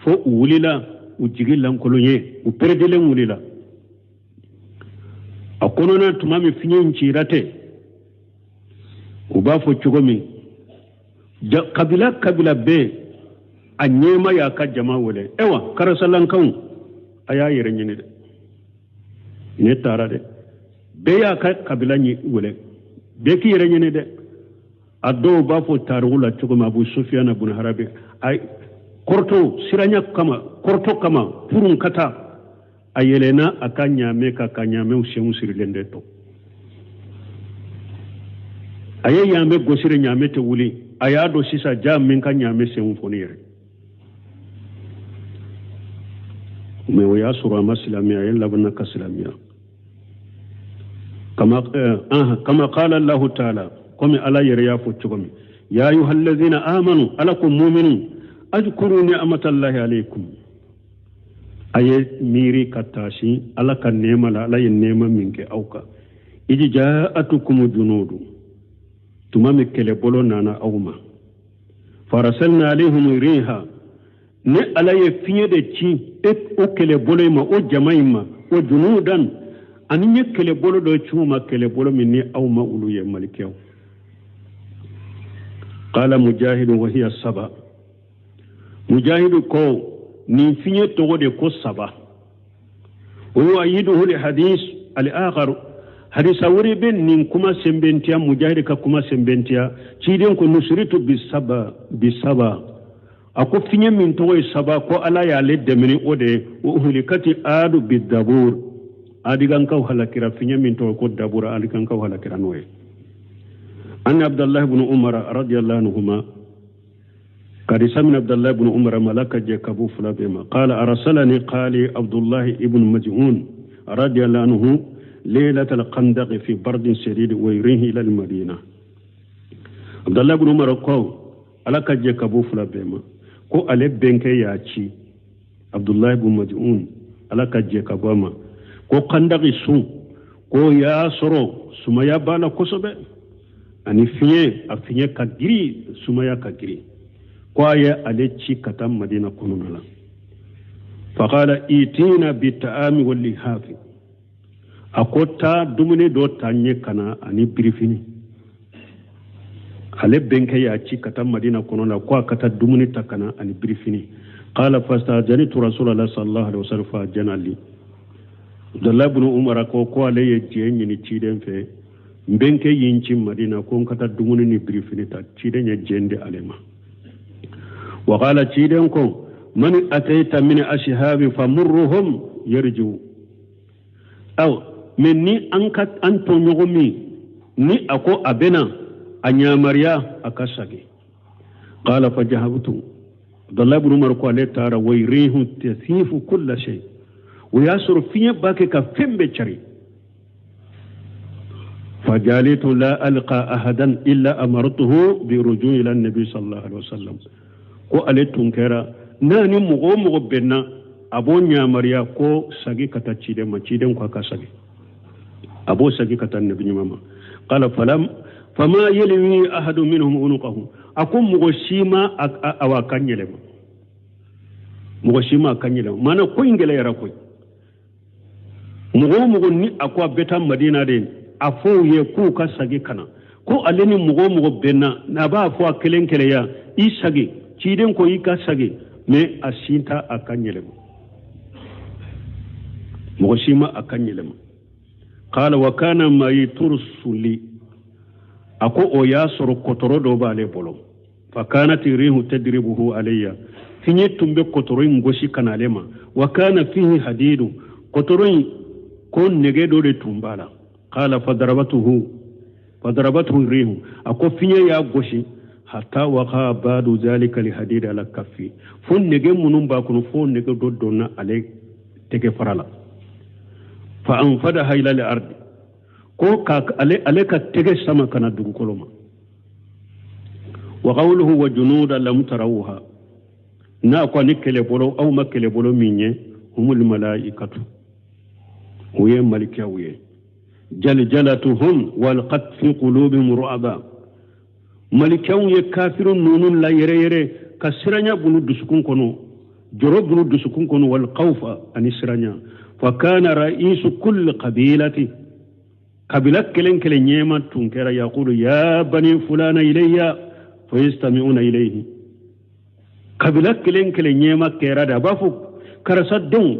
fo u wulila u jigi lankolon ye, u peredilen wulila. A kɔnɔna tuma min fiɲɛ in cira tɛ, u b'a fɔ cogo min, kabila kabila bɛɛ a ɲɛma y'a ka jama wele, ewa karisalankanw a y'a yɛrɛ ɲini dɛ, ne taara dɛ. Bɛɛ y'a ka kabila wele, bɛɛ k'i yɛrɛ ɲini dɛ. A dɔw b'a fɔ tariku la cogo min, Abu Sufiyana bun Harabi a kɔrɔtɔ siranya kama, kɔrɔtɔ kama purun ka taa, a yɛlɛnna a ka ɲaamɛ kan, ka ɲaamɛw senw sirilen de to. A ye ɲaamɛ gosire, ɲaamɛ tɛ wuli. A y'a dɔn sisan ja min ka ɲaamɛ senw fɔ ne yɛrɛ. Mais o y'a sɔrɔ a ma silamɛya, a ye labanna ka silamɛya. Kama qala Allahu ta'ala, komi Ala yɛrɛ y'a fɔ cogo min, ya ayyuhallazina amanu, Ala ko muminu, azkuru ni'matallahi alaykum. A ye miiri ka taasi Ala ka nɛɛma la, Ala ye nɛɛma min kɛ aw kan. Iji ja'atukum junudu, tuma min kɛlɛbolo nana aw ma. Farasalna alayhim riha, ni Ala ye fiɲɛ de ci o kɛlɛbolo in ma, o jama in ma, o junudan, ani ye kɛlɛbolo dɔ ci u ma, kɛlɛbolo min ni aw ma olu ye malikɛw. Qala Mujahidu wa hiya saba. Mujahidu ko nin fiɲɛ tɔgɔ de ko saba. Wa yu'ayyiduhu al-hadis al-akhar, hadisa wɛrɛ bɛ nin kuma sɛnbɛntiya, Mujahid ka kuma sɛnbɛntiya. Ciden ko nusiritu bisaba bisaba, a ko fiɲɛ min tɔgɔ ye saba, ko Ala y'ale dɛmɛ ni o de ye. Wa uhlikati adu bidabur, adigankaw halakira fiɲɛ min tɔgɔ ko dabur, adigankaw halakira n'o ye. An Abdullahi ibn Umar radiyallahu anhuma, hadisa min Abdullahi ibn Umar ma, Ala ka jɛ ka b'u fila bɛɛ ma. Qala arsalani qali Abdullahi ibn Maj'un radiyallahu anhu laylatal khandaq fi bardin shadid wa yurihi ila al-Madina. Abdullahi ibn Umar ko Ala ka jɛ ka b'u fila bɛɛ ma, ko ale bɛnkɛ y'a ci Abdullahi ibn Maj'un, Ala ka jɛ ka bɔ a ma, ko khandaqi sun ko y'a sɔrɔ sumaya b'a la kosɛbɛ, ani fiɲɛ, a fiɲɛ ka girin, sumaya ka girin, ko a ye ale ci ka taa Madina kɔnɔna la. Faqala itina bitaami wallihafi, a ko taa dumuni dɔ ta n ye ka na ani birifini. Ale bɛnkɛ y'a ci ka taa Madina kɔnɔ la, ko a ka taa dumuni ta ka na ani birifini. Qala fasta'zantu rasulallah sallallahu alaihi wasallam fa jana li. Abdullahi ibn Umar ko ale ye diɲɛ ɲini ciden fɛ, n bɛnkɛ ye n ci Madina ko n ka taa dumuni ni birifini ta, ciden ye diɲɛ di ale ma. Wa qala, ciden ko man ataita min ashabi famurruhum yarji'u. Aw mɛ ni an ka an tɔɲɔgɔn min ni a ko a bɛna a ɲamariya a ka sagi. Qala fa jahabtu, Abdullahi ibn Umar ko ale taara, wa rihu tasifu kulla shay, o y'a sɔrɔ fiɲɛ b'a kɛ ka fɛn bɛɛ cari. Fajalitu la alqa ahadan illa amartuhu bi rujui ila nabi sallallahu alaihi wasallam, ko ale tun kɛra n'a ni mɔgɔ o mɔgɔ bɛnna, a b'o ɲamariya ko sagi ka taa ciden ma, ciden ko a ka sagi, a b'o sagi ka taa nabi ɲuman ma. Qala falam fama yalwi ahadu minhum unuqahu, a ko mɔgɔ si ma awa kan yɛlɛma, mɔgɔ si ma kan yɛlɛma, maana ko in gɛlɛyara koyi. Mɔgɔ o mɔgɔ ni a ko a bɛ taa Madina de, a fɔ u ye k'u ka sagi ka na, ko ale ni mɔgɔ o mɔgɔ bɛnna, a b'a fɔ a kelen kelenya i sagi, ciden ko i ka sagi, mɛ a si t'a a kan yɛlɛma, mɔgɔ si ma a kan yɛlɛma. Qala wa kana ma yitursuli, a ko o y'a sɔrɔ kɔtɔrɔ dɔ b'ale bolo. Fa kanat rihu tadribuhu alayya, fiɲɛ tun bɛ kɔtɔrɔ in gosi ka na ale ma. Wa kana fihi hadidu, kɔtɔrɔ in ko nɛgɛ dɔ de tun b'a la. Qala fadarabatuhu fadarabatuhu rihu, a ko fiɲɛ y'a gosi, hatta waqa badu zalika lihadidi ala kaffi, fo nɛgɛ minnu b'a kɔnɔ, fo nɛgɛ dɔ donna ale tɛgɛ fara la. Fa anfadaha ila al-ardi, ko ka ale ka tɛgɛ sama ka na dugukolo ma. Wa qawluhu wa junuda lam tarawha, n'a ko ni kɛlɛbolo aw ma kɛlɛbolo min ye, humul malaikatu, o ye malikaw ye. Jaljalatuhum walqat fi qulubihim ru'aba, malikaw ye kafiru ninnu la yɛrɛ yɛrɛ ka siranya bulu dusukun kɔnɔ, jɔrɔ bulu dusukun kɔnɔ, wal khawfa ani siranya. Fa kana ra'isu kulli qabilati, kabila kelen kelen ɲɛma tun kɛra, yaqulu ya bani fulana ilayya fa yastami'una ilayhi, kabila kelen kelen ɲɛma kɛra de, a b'a fɔ karisa denw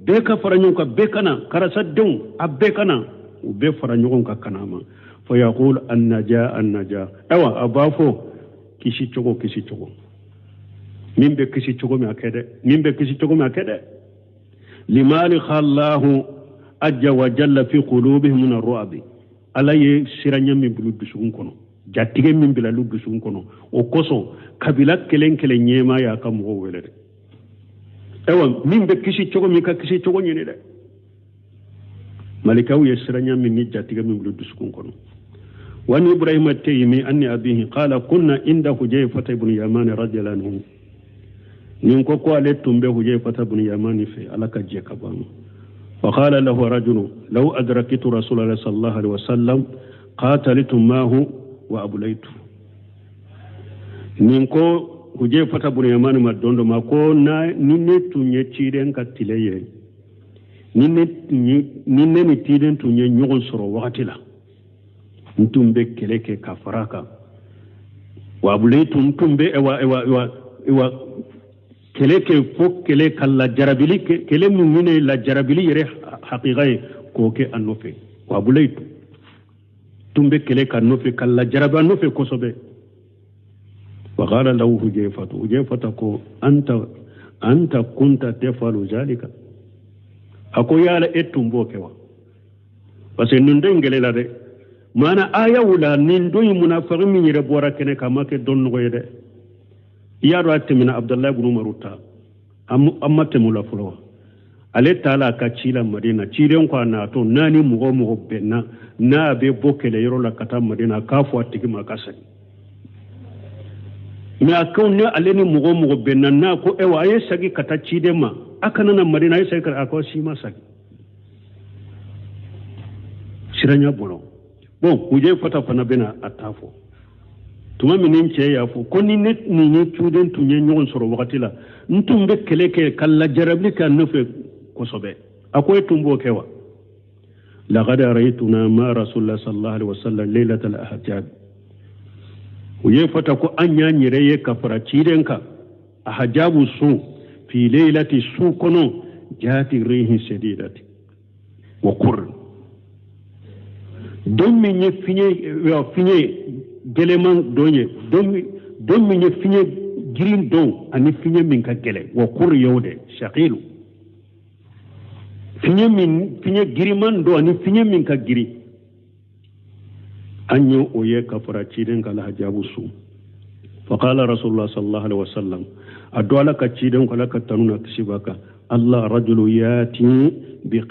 bɛɛ ka fara ɲɔgɔn kan, bɛɛ ka na, karisa denw a bɛɛ ka na, u bɛɛ fara ɲɔgɔn kan ka na ma. Fa yaqulu an-naja an-naja, ayiwa a b'a fɔ kisi cogo kisi cogo, min bɛ kisi cogo min a kɛ dɛ, min bɛ kisi cogo min a kɛ dɛ. Limali khallahu ajja wa jalla fi qulubihim min ar-ru'bi, Ala ye siranya min bila dusukun kɔnɔ, jatigɛ min bila lu dusukun kɔnɔ, o kosɔn kabila kelen kelen ɲɛmaa y'a ka mɔgɔw wele dɛ. Ayiwa min bɛ kisi cogo min ka kisi cogo ɲini dɛ. Malikaw ye siranya min ni jatigɛ min bila dusukun kɔnɔ. Wa ni Ibrahim at-Taymi anni abihi qala kunna inda Hujayfata ibn Yaman radiyallahu anhu, nin ko ko ale tun bɛ Hujayfata ibn Yaman fɛ, Ala ka jɛ ka bɔ a ma. Fa qala lahu rajulu law adrakitu rasulallah sallallahu alaihi wasallam qataltu mahu wa abulaytu. Nin ko Hujayfata ibn Yaman ma don dɔ ma ko ni ne tun ye ciden ka tile ye, ni ne ni ciden tun ye ɲɔgɔn sɔrɔ wagati la, n tun bɛ kɛlɛ kɛ ka fara a kan, Wa abulaytu n tun bɛ wa kɛlɛ kɛ fo kɛlɛ ka lajarabili kɛlɛ min ye lajarabili yɛrɛ hakika ye k'o kɛ a nɔfɛ. Wa abulaytu tun bɛ kɛlɛ k'a nɔfɛ ka lajarabi a nɔfɛ kosɛbɛ. Wa qala lahu Hujayfatu, Hujayfata ko anta kunta tafalu zalika, a ko yala e tun b'o kɛ wa? Parce que nin don in gɛlɛla dɛ, maana ayaw la nin don in munafiki min yɛrɛ bɔra kɛnɛ kan a ma kɛ dɔn nɔgɔ ye dɛ. I y'a dɔn a tɛmɛna Abudulayi ibn Umaru ta, an ma tɛmɛ o la fɔlɔ wa? Ale taala a ka ci la Madina, ciden ko a natɔ n'a ni mɔgɔ o mɔgɔ bɛnna n'a bɛ bɔ kɛlɛyɔrɔ la ka taa Madina, a k'a fɔ a tigi ma a ka segin. Mais a ko ni ale ni mɔgɔ o mɔgɔ bɛnna n'a ko ayiwa a ye segin ka taa ciden ma, a kana na Madina, a ye segin ka taa, a ko si ma segin. Siranya bolo. Bon, Hujayfata fana bɛna a ta fɔ. Tuma min ni cɛ y'a fɔ ko ni ne ni ni ciden tun ye ɲɔgɔn sɔrɔ wagati la, n tun bɛ kɛlɛ kɛ ka lajarabili kɛ a nɔfɛ kosɛbɛ. A ko e tun b'o kɛ wa? Laqad ra'aytuna ma rasulullah sallallahu alaihi wasallam laylatal ahzab. Hujayfata ko an y'an yɛrɛ ye ka fara ciden kan ahajabu su fi laylati su kɔnɔ jati rihin shadidati wa qurr, don min ye fiɲɛ gɛlɛman don ye, don min ye fiɲɛ girin don ani fiɲɛ min ka gɛlɛn, wa qurr y'o de shaqilu, fiɲɛ giriman don ani fiɲɛ min ka girin, an ye o ye ka fara ciden kan lahajabu su. Faqala rasulullah sallallahu alaihi wasallam, a do ala ka ciden ko ala ka tanu na kisi b'a kan, allah rajulu yati bi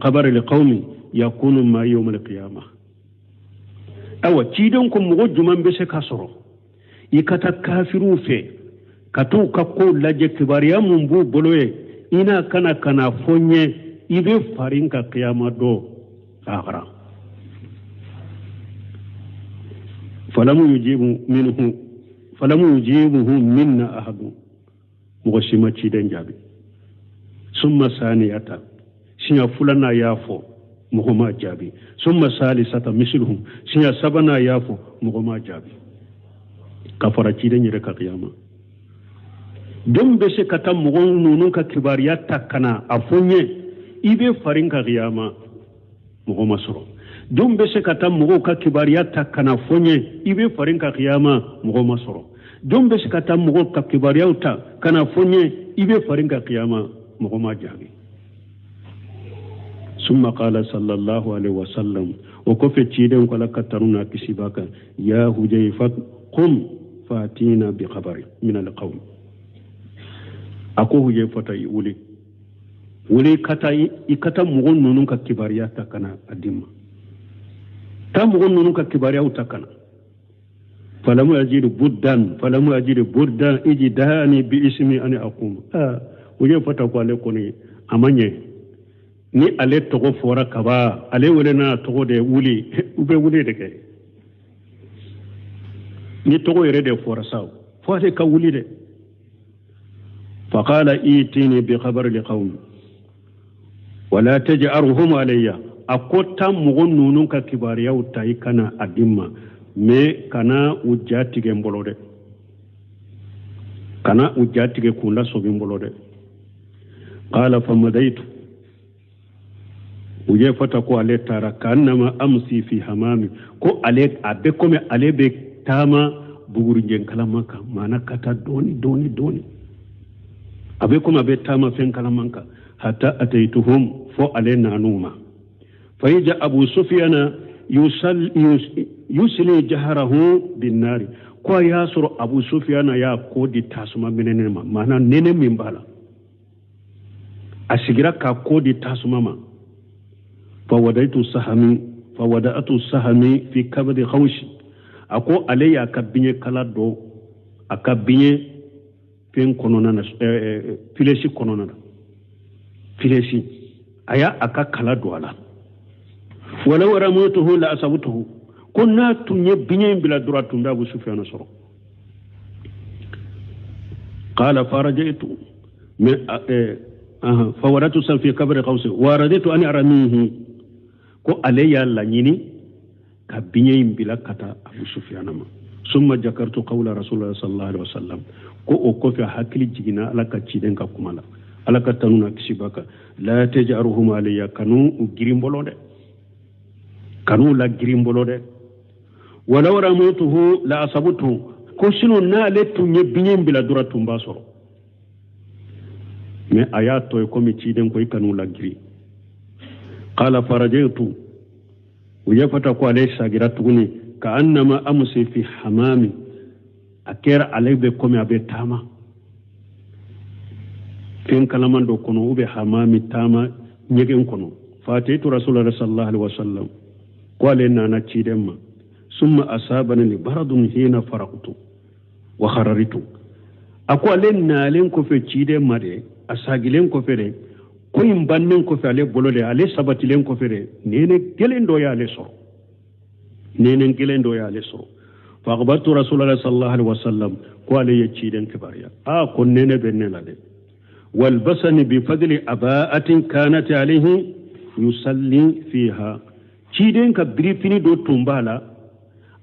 qabri liqawmi yakunu ma yawm alqiyamah. Awa ciden ko mɔgɔ jumɛn bɛ se ka sɔrɔ i ka taa kafiriw fɛ ka t'u ka kow lajɛ, kibaruya mun b'u bolo ye, i n'a kana kana fɔ n ye i bɛ farin ka kiyama dɔ lahara. Falamu yujibuhu minna ahadun, mɔgɔ si ma ciden jaabi. Summa saniyata, siɲɛ filanan y'a fɔ mɔgɔ ma jaabi. Summa salisata misluhum, siɲɛ sabanan y'a fɔ mɔgɔ ma jaabi. Ka fara ciden yɛrɛ ka kiyama. Don bɛ se ka taa mɔgɔ ninnu ka kibaruya ta ka na a fɔ n ye i bɛ farin ka kiyama, mɔgɔ ma sɔrɔ. Don bɛ se ka taa mɔgɔw ka kibaruya ta ka na fɔ n ye i bɛ farin ka kiyama, mɔgɔ ma sɔrɔ. Don bɛ se ka taa mɔgɔw ka kibaruyaw ta ka na fɔ n ye i bɛ farin ka kiyama, mɔgɔ ma jaabi. Summa qala sallallahu alaihi wasallam, o kɔfɛ ciden ko ala ka tanu n'a kisi b'a kan, ya Hujayfa qum fatina bi khabari min alqawm. A ko Hujayfata i wuli, wuli ka taa i ka taa mɔgɔ ninnu ka kibaruya ta ka na a di ma. Taa mɔgɔ ninnu ka kibaruyaw ta ka na. Falamu ajidu buddan, falamu ajidu buddan ijidani bi ismi ani aqum. Hujayfata ko ale kɔni a ma ɲɛ, ni ale tɔgɔ fɔra kaba, ale wele n'a tɔgɔ de wuli, u bɛ wuli de kɛ. Ni tɔgɔ yɛrɛ de fɔra sa, fo ale ka wuli dɛ. Faqala itini bi khabari liqawmi wala taj'alhum alayya. A ko taa mɔgɔ ninnu ka kibaruyaw ta i kana a di n ma, mais kana u ja tigɛ n bolo dɛ, kana u ja tigɛ k'u lasɔmi n bolo dɛ. Qala famadaitu, Hujayfata ko ale taara k'annama amsi fi hamami, ko ale a bɛ komi ale bɛ taama bugurijɛ kalaman kan, maana ka taa dɔɔni dɔɔni dɔɔni, a bɛ komi a bɛ taama fɛn kalaman kan, hatta ataytuhum, fo ale nan'u ma. Fayija Abu Sufyana yusli jaharahu binnari, ko a y'a sɔrɔ Abu Sufyana y'a ko di tasuma minɛnen ma, maana nɛnɛ min b'a la, a sigira k'a ko di tasuma ma. Fawadaitu sahami, fawada'atu sahami fi kabdi khawshi, a ko ale y'a ka biɲɛ kala dɔ a ka biɲɛ fɛn kɔnɔna na, filɛsi kɔnɔna na, filɛsi a y'a a ka kala don a la. Walaw ramatuhu la asabtuhu, ko n'a tun ye biɲɛ in bila dɔrɔn a tun bɛ Abu Sufyana sɔrɔ. Qala farajaitu fawadatu san fi kabri qawsi wa raditu an aramihi, ko ale y'a laɲini ka biɲɛ in bila ka taa Abu Sufyana ma. Summa jakartu qawla rasulullah sallallahu alaihi wasallam ko o kɔfɛ hakili jiginna ala ka ciden ka kuma la ala ka tanu na kisi b'a kan la taj'aruhum alayya kanu u girin bolo dɛ kanu la girin bolo dɛ walaw ramatuhu la asabtu ko sinon n'ale tun ye biɲɛ bila dɔrɔn tun b'a sɔrɔ mais a y'a to ye komi ciden ko i kanu la girin qala farajaitu Huzefata ko ale sagira tuguni ka annama amsi fi hamami a kɛra ale bɛ komi a bɛ taama fɛn kalaman dɔ kɔnɔ u bɛ hamami taama ɲɛgɛn kɔnɔ fataitu rasulullah sallallahu alaihi wasallam ko ale nana ciden ma summa asabani baradun hina faraqtu wa khararitu a ko ale nalen kɔfɛ ciden ma de a sagilen kɔfɛ de ko in bannen kɔfɛ ale bolo de ale sabatilen kɔfɛ de nɛnɛ gɛlɛn dɔ y'ale sɔrɔ nɛnɛ gɛlɛn dɔ y'ale sɔrɔ fa akhbartu rasulullah sallallahu alaihi wasallam ko ale ye ciden kibaruya a ko nɛnɛ bɛ ne la dɛ walbasani bi fadli aba'atin kanat alayhi yusalli fiha ciden ka birifini dɔ tun b'a la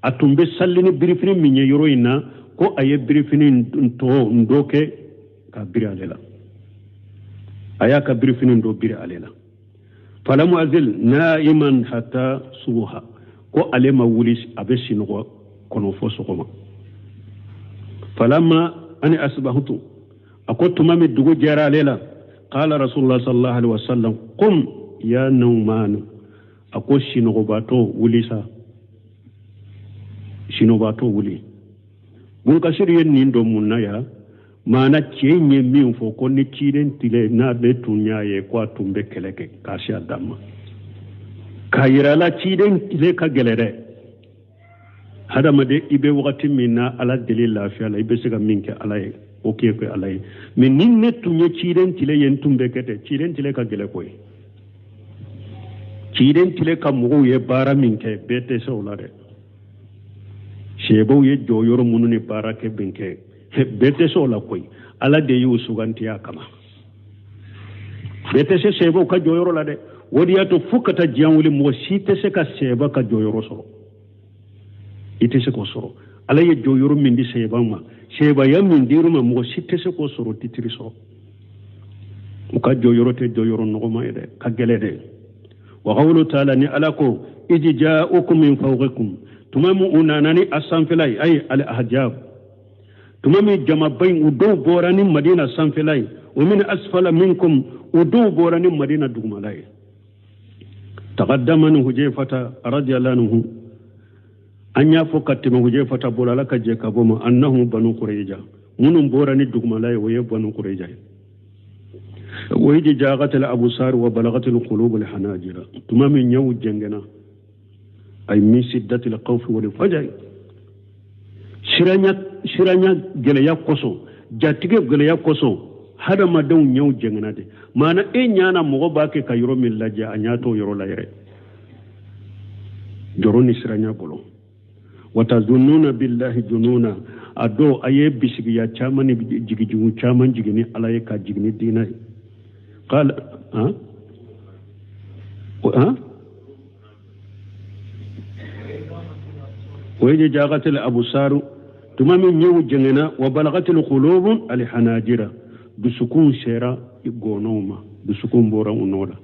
a tun bɛ sali ni birifini min ye yɔrɔ in na ko a ye birifini tɔ dɔ kɛ ka biri ale la a y'a ka birifini dɔ biri ale la falamu azil naiman hatta subuha ko ale ma wuli a bɛ sinɔgɔ kɔnɔ fo sɔgɔma falamma ani asbahutu a ko tuma min dugu jɛra ale la qala rasulullah sallallahu alaihi wasallam qum ya naumanu a ko sinɔgɔbaatɔ wuli sa sinɔgɔbaatɔ wuli bunkasiri ye nin don mun na yan maana cɛ in ye min fɔ ko ni ciden tile n'ale tun y'a ye ko a tun bɛ kɛlɛ kɛ k'a se a dan ma k'a yira la ciden tile ka gɛlɛ dɛ hadamaden i bɛ wagati min na ala deli lafiya la i bɛ se ka min kɛ ala ye o k'e kɛ ala ye mais ni ne tun ye ciden tile ye n tun bɛ kɛ ten ciden tile ka gɛlɛ koyi ciden tile ka mɔgɔw ye baara min kɛ bɛɛ tɛ se o la dɛ seebaw ye jɔyɔrɔ minnu ni baara kɛ min kɛ bɛɛ tɛ se o la koyi ala de y'u suganti a kama bɛɛ tɛ se seebaw ka jɔyɔrɔ la dɛ o de y'a to fo ka taa diɲɛ wuli mɔgɔ si tɛ se ka seeba ka jɔyɔrɔ sɔrɔ i tɛ se k'o sɔrɔ ala ye jɔyɔrɔ min di seeba ma seebaya min dir'u ma mɔgɔ si tɛ se k'o sɔrɔ titiri sɔrɔ u ka jɔyɔrɔ tɛ jɔyɔrɔ nɔgɔma ye dɛ ka gɛlɛ dɛ wa qawlu taala ni ala ko iji ja'ukum min fawqikum tuma min u nana ni a sanfɛla ye ayi al ahjab tuma min jamaba in u dɔw bɔra ni madina sanfɛla ye wa min asfala minkum u dɔw bɔra ni madina dugumala ye taqaddama ni hujayfata radiyallahu anhu an y'a fɔ ka tɛmɛ hujayfata bolo ala ka jɛ ka bɔ ma annahu banu qurayja minnu bɔra ni dugumala ye o ye banu qurayja ye wa iji jagatil abusar wa balagatil qulubul hanajira tuma min ɲɛw jɛngɛna ay min siddatil khawfi wal fajai siranya siranya gɛlɛya kosɔn jatigɛ gɛlɛya kosɔn hadamadenw ɲɛw jɛngɛna de maana e ɲa na mɔgɔ b'a kɛ ka yɔrɔ min lajɛ a ɲa t'o yɔrɔ la yɛrɛ jɔrɔ ni siranya bolo watazunnuna billahi jununa a dɔw a ye bisigiya caman ni jigijugu caman jigin ni ala ye ka jigin ni diinɛ ye qala ha ha wa iji jagatil absaru tuma min ɲɛw jɛngɛna wa balagatil qulubu alhanajira dusukun sera gɔnɔw ma dusukun bɔra u nɔ la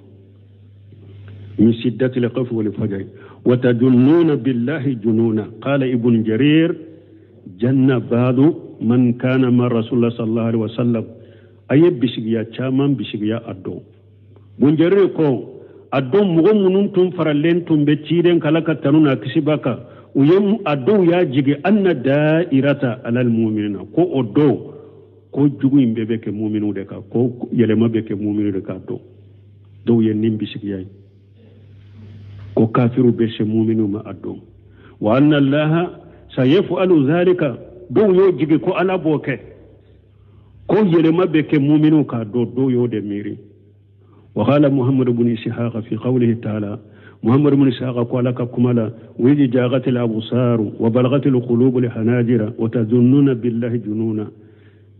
min siddatil khawfi wal fajai wa tajunnuna billahi jununa qala ibn jarir janna ba'du man kana ma rasulullah sallallahu alaihi wasallam a ye bisigiya caman bisigiya a dɔn bun jarir ko a don mɔgɔ minnu tun faralen tun bɛ ciden kan ala ka tanu n'a kisi b'a kan u ye a dɔw y'a jigi anna da'irata alal mu'minina ko o dɔw ko jugu in bɛɛ bɛ kɛ muminiw de kan ko yɛlɛma bɛ kɛ muminiw de kan dɔw dɔw ye nin bisigiya ye ko kafiriw bɛ se muminiw ma a don wa anna allaha sayafalu zalika dɔw y'o jigi ko ala b'o kɛ ko yɛlɛma bɛ kɛ muminiw kan dɔw dɔw y'o de miiri wa qala muhammad ibn ishaq fi qawlihi ta'ala muhammad ibn ishaq ko ala ka kuma la wa idh jaghatil absar wa balagatil qulubul hanajira wa tazunnuna billahi jununa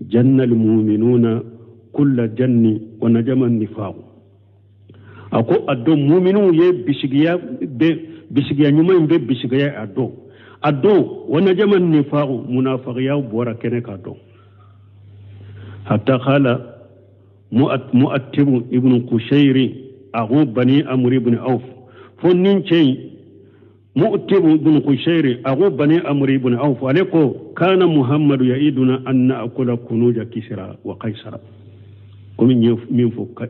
janna al mu'minuna kulla janni wa najama an nifaq a ko a don muminiw ye bisigiya bɛ bisigiya ɲuman in bɛ bisigiya a don A don wa najama nifaku, munafakiya bɔra kɛnɛ kan don. Hatta qala Mu'attibu ibn Kushairi akhu bani Amr ibn Auf, fo nin cɛ in Mu'tibu ibn Kushairi akhu bani Amr ibn Auf, ale ko kana Muhammadu ya'iduna an na'kula kunuja Kisra wa Kaisara. Komi n ye min fɔ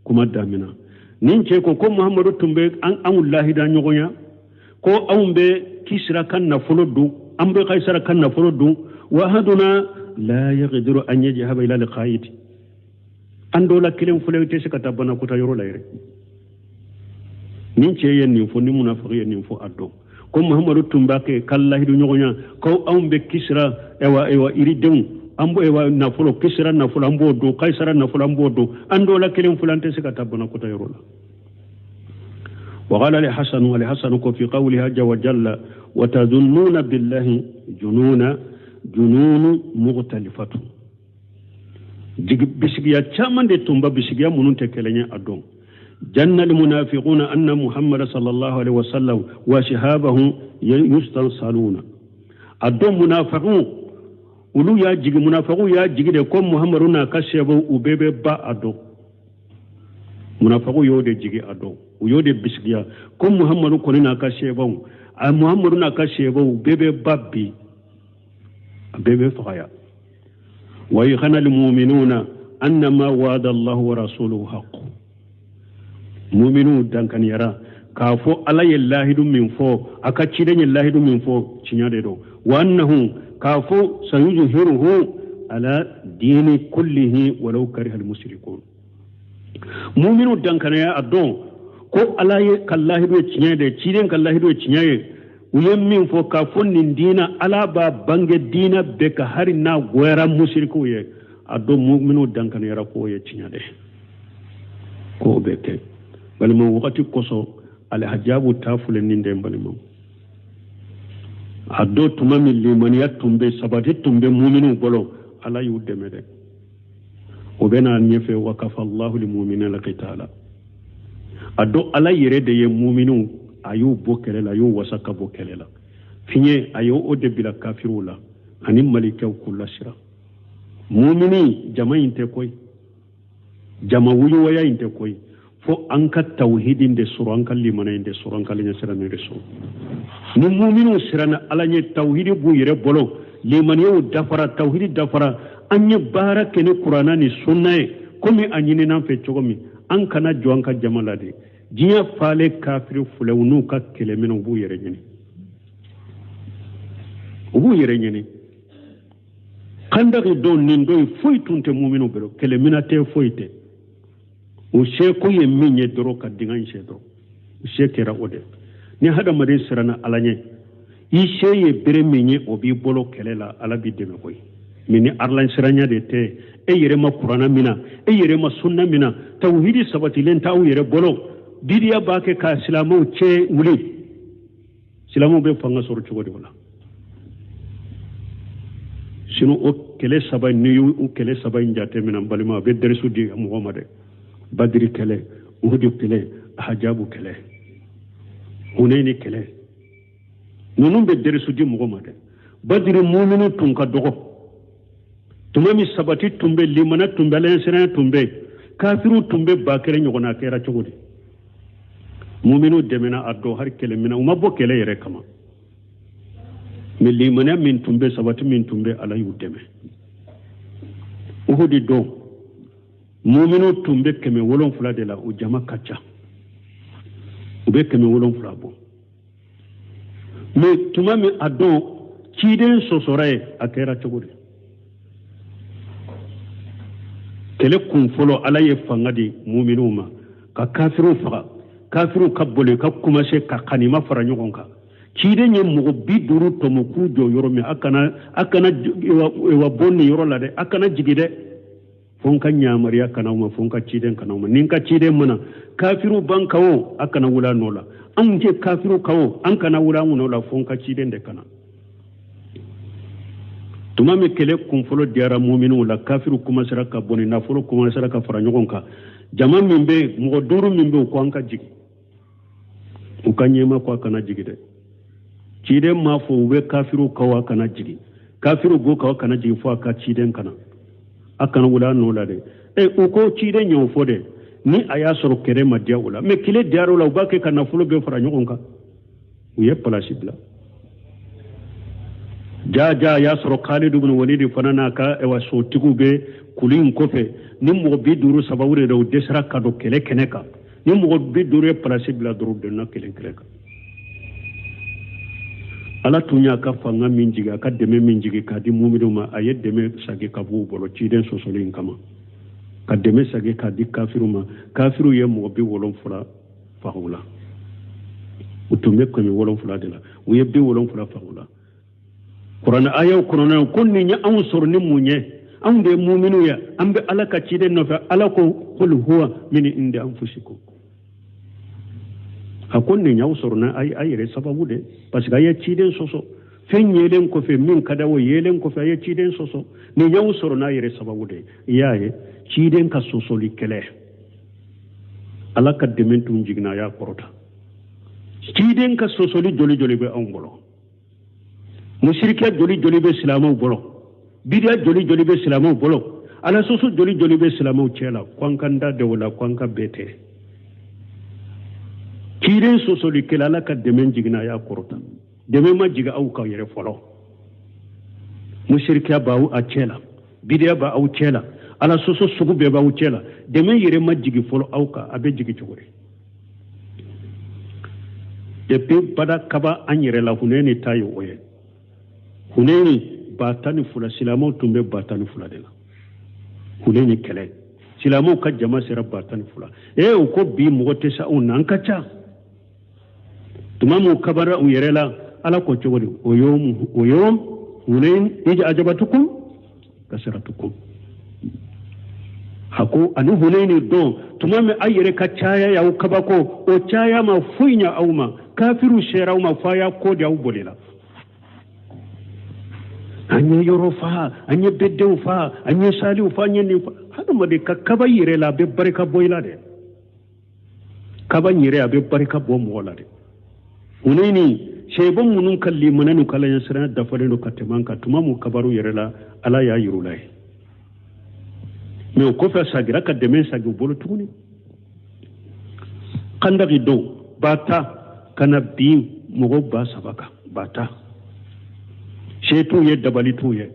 kuma damina, nin cɛ ko ko Muhammadu tun bɛ anw lahida ɲɔgɔnya ko anw bɛ Kisra ka nafolo dun, an bɛ Kaisara ka nafolo dun, wa ahaduna la yaqdiru an yajhaba ila liqa'iti, an dɔ la kelen fɔlɔ tɛ se ka taa banakɔta yɔrɔ la yɛrɛ. Nin cɛ ye nin fɔ, ni munafiki ye nin fɔ a dɔn ko Muhammadu tun b'a kɛ ka lahidu ɲɔgɔnya ko anw bɛ Kisra ewa iridenw, an b'o ewa nafolo, Kisra nafolo an b'o dun, Kaisara nafolo an b'o dun, an dɔ la kelen fɔlɔ an tɛ se ka taa banakɔta yɔrɔ la. وقال لحسن ولحسن في قولها عز وجل وتظنون بالله جنون جنون مختلفة. Bisigiya caman de tun ba bisigiya minnu tɛ kelen ye a dɔn. Janna almunafiquna anna Muhammad sallallahu alaihi wasallam wa shihabahu yustansaluna. A dɔn munafiqun olu y'a jigi, munafiqu y'a jigi de ko Muhammadu n'a ka sebaw u bɛɛ bɛ ba a dɔn. Munafiqu y'o de jigi a dɔn, u y'o de bisigiya ko Muhammadu kɔni n'a ka sebaw, a Muhammadu n'a ka sebaw u bɛɛ bɛ ba bi, a bɛɛ bɛ fagaya. ويخن المؤمنون أن ما وعد الله ورسوله حق. مؤمنون دانكن يرى كافو على الله من فو أكتشين الله من فو تنيا وأنه كافو سيظهره على دين كله ولو كره المشركون. مؤمنون دانكن يرى أدون كو على الله تنيا دي تشين الله تنيا u ye min fɔ k'a fɔ nin diina ala b'a bange diina bɛɛ ka hali n'a goyara musirikuw ye, a dɔn minnu dankaniyara k'o ye tiɲɛ de k'o bɛ kɛ. Balima wagati kosɔn alhajabu t'a filɛ nin de balima. A dɔn tuma min limaniya tun bɛ sabati tun bɛ muminiw bolo, ala y'u dɛmɛ dɛ. O bɛ n'a ɲɛfɛ wa kafa Allahu lil mu'minina qitala. A dɔn ala yɛrɛ de ye muminiw a y'u bɔ kɛlɛ la, a y'u wasa ka bɔ kɛlɛ la. Fiɲɛ a y'o de bila kafiriw la ani malikɛw k'u lasira. Mumini jama in tɛ koyi, jama wuyuwaya in tɛ koyi, fo an ka tawhidin de sɔrɔ, an ka limana in de sɔrɔ, an ka ɲɛsiran de sɔrɔ. Ni muminiw siranna ala ɲɛ, tawhidi b'u yɛrɛ bolo, limaniyaw dafara, tawhidi dafara, an ye baara kɛ ni kuranna ni sunna ye komi a ɲinina an fɛ cogo min, an kana jɔ an ka jama la de. Diɲɛ falen kafiri filɛw n'u ka kɛlɛminɛw u b'u yɛrɛ ɲini, u b'u yɛrɛ ɲini. Kandaki don nin don foyi tun tɛ muminu bolo, kɛlɛminɛ tɛ, foyi tɛ. U seko ye min ye dɔrɔn ka dingɛ in sen dɔrɔn, u se kɛra o de. Ni hadamaden siranna ala ɲɛ, i se ye bere min ye o b'i bolo kɛlɛ la, ala b'i dɛmɛ koyi. Mais ni ala siranya de tɛ, e yɛrɛ ma kuranna min na, e yɛrɛ ma sunna min na, tawhidi sabatilen t'aw yɛrɛ bolo, bidiya b'a kɛ ka silamɛw cɛ wuli, silamɛw bɛ fanga sɔrɔ cogo di o la? Sinon o kɛlɛ saba in, n'i y'o kɛlɛ saba in jateminɛ n balima, a bɛ dɛrisu di mɔgɔ ma dɛ. Badiri kɛlɛ, Uhudu kɛlɛ, Ahajabu kɛlɛ, Hunayini kɛlɛ, ninnu bɛ dɛrisu di mɔgɔ ma dɛ. Badiri muminu tun ka dɔgɔ, tuma min sabati tun bɛ, limana tun bɛ, alaɲɛsiranya tun bɛ, kafiriw tun bɛ 1000 ɲɔgɔn na, a kɛra cogo di? Muminu dɛmɛna a dɔn hali kɛlɛ min na, u ma bɔ kɛlɛ yɛrɛ kama, mais limaniya min tun bɛ, sabati min tun bɛ, ala y'u dɛmɛ. Uhudi don muminu tun bɛ 700 de la, o jama ka ca, u bɛ 700 bɔ. Mais tuma min a don ciden sɔsɔra ye, a kɛra cogo di? Kɛlɛ kun fɔlɔ ala ye fanga di muminu ma ka kafiriw faga, kafiriw ka boli ka commencer ka kanima fara ɲɔgɔn kan. Ciden ye mɔgɔ 50 tɔmɔ k'u jɔ yɔrɔ min, a kana wa bɔ nin yɔrɔ la dɛ, a kana jigin dɛ, fo n ka ɲamariya kana aw ma, fo n ka ciden kana aw ma. Ni n ka ciden mana kafiriw ban kan o, a kana wuli a nɔ la, anw tɛ kafiriw kan o, an kana wuli anw nɔ la, fo n ka ciden de kana. Tuma min kɛlɛ kunfɔlɔ diyara muminiw la, kafiriw commencera ka bɔ ni nafolo commencera ka fara ɲɔgɔn kan, jama min bɛ, mɔgɔ 5 min bɛ, u ko an ka jigin, u ka ɲɛma ko a kana jigin dɛ. Ciden m'a fɔ u bɛ kafiriw kan wa kana jigin, kafiriw b'u kan kana jigin fo a ka ciden kana a kana wuli a nɔ la dɛ. E u ko ciden y'o fɔ dɛ, ni a y'a sɔrɔ kɛlɛ ma diya u la, mais kɛlɛ diyara u la, u b'a kɛ ka nafolo bɛɛ fara ɲɔgɔn kan. U ye palasi bila. Ja ja y'a sɔrɔ Khalid ibn Walid fana n'a ka ɛwa sotigiw bɛ kulu in kɔfɛ ni mɔgɔ 50 sababu de u dɛsɛra ka don kɛlɛ kɛnɛ kan. Ni mɔgɔ 50 ye palasi bila dɔrɔn, u donna kɛlɛ kɛnɛ kan. Ala tun y'a ka fanga min jigin, a ka dɛmɛ min jigin k'a di muminu ma, a ye dɛmɛ sagi ka b'u bolo ciden sɔsɔli in kama, ka dɛmɛ sagi k'a di kafiru ma. Kafiru ye mɔgɔ 70 faga u la. U tun bɛ 700 de la, u ye 70 faga u la. Kuranɛ ayaw kɔnɔna ko nin ye anw sɔrɔ ni mun ye? Anw de ye muminu ye, an bɛ Ala ka ciden nɔfɛ. Ala ko qul huwa min indi anfusikum. A ko nin y'aw sɔrɔ na a yɛrɛ sababu de, parce que a ye ciden sɔsɔ. Fɛn yelen kɔfɛ min ka d'aw ye, yelen kɔfɛ a ye ciden sɔsɔ. Nin y'aw sɔrɔ n'a yɛrɛ sababu de. I y'a ye ciden ka sɔsɔli kɛlɛ, Ala ka dɛmɛ tun jiginna, a y'a kɔrɔta. Ciden ka sɔsɔli joli joli bɛ anw bolo, musirikiya joli joli bɛ silamɛw bolo, bidiya joli joli bɛ silamɛw bolo, Ala sɔsɔ joli joli bɛ silamɛw cɛ la. Ko an ka n da de o la, ko an ka bɛɛ tɛ. Ciden sɔsɔli kɛlɛ, Ala ka dɛmɛ jiginna, a y'a kɔrɔta. Dɛmɛ ma jigin aw kan yɛrɛ fɔlɔ. Musirikiya b'aw a cɛ la, bidiya b'aw cɛ la, Ala sɔsɔ sugu bɛɛ b'aw cɛ la. Dɛmɛ yɛrɛ ma jigin fɔlɔ aw kan, a bɛ jigin cogo di? Depuis bada kaba an yɛrɛ la, Hunɛni ta ye o ye. Hunɛni 12,000, silamɛw tun bɛ 12,000 de la. Hunɛni kɛlɛ, silamɛw ka jama sera 12,000. Ee u ko bi mɔgɔ tɛ se anw na, an ka ca. Tuma min kabara u yɛrɛ la, Ala ko cogo di? O yom o yom Hunain ij ajabatukum kasratukum. A ko ani Hunaini don, tuma min a yɛrɛ ka caya y'aw kabako, o caya ma foyi ɲɛ aw ma, kafiru sera aw ma f'a y'a ko di aw bolila. An ye yɔrɔ fa, an ye bedenw fa, an ye saliw fa, an ye nin fa. Hadamaden ka kaba yɛrɛ la, a bɛ barika bɔ i la dɛ. Kaba yɛrɛ a bɛ barika bɔ mɔgɔ la dɛ. Hunɛni sɛbɛn minnu ka limana n'u ka alaɲɛsiranya dafalen don ka tɛmɛ an kan, tuma mun kabaru yɛrɛ la, Ala y'a yir'u la ye. Mais o kɔfɛ a sagira ka dɛmɛ sagi u bolo tuguni. Kandaki don 10,000 ka na bin mɔgɔ 3000 kan, 10,000. Se t'u ye, dabali t'u ye.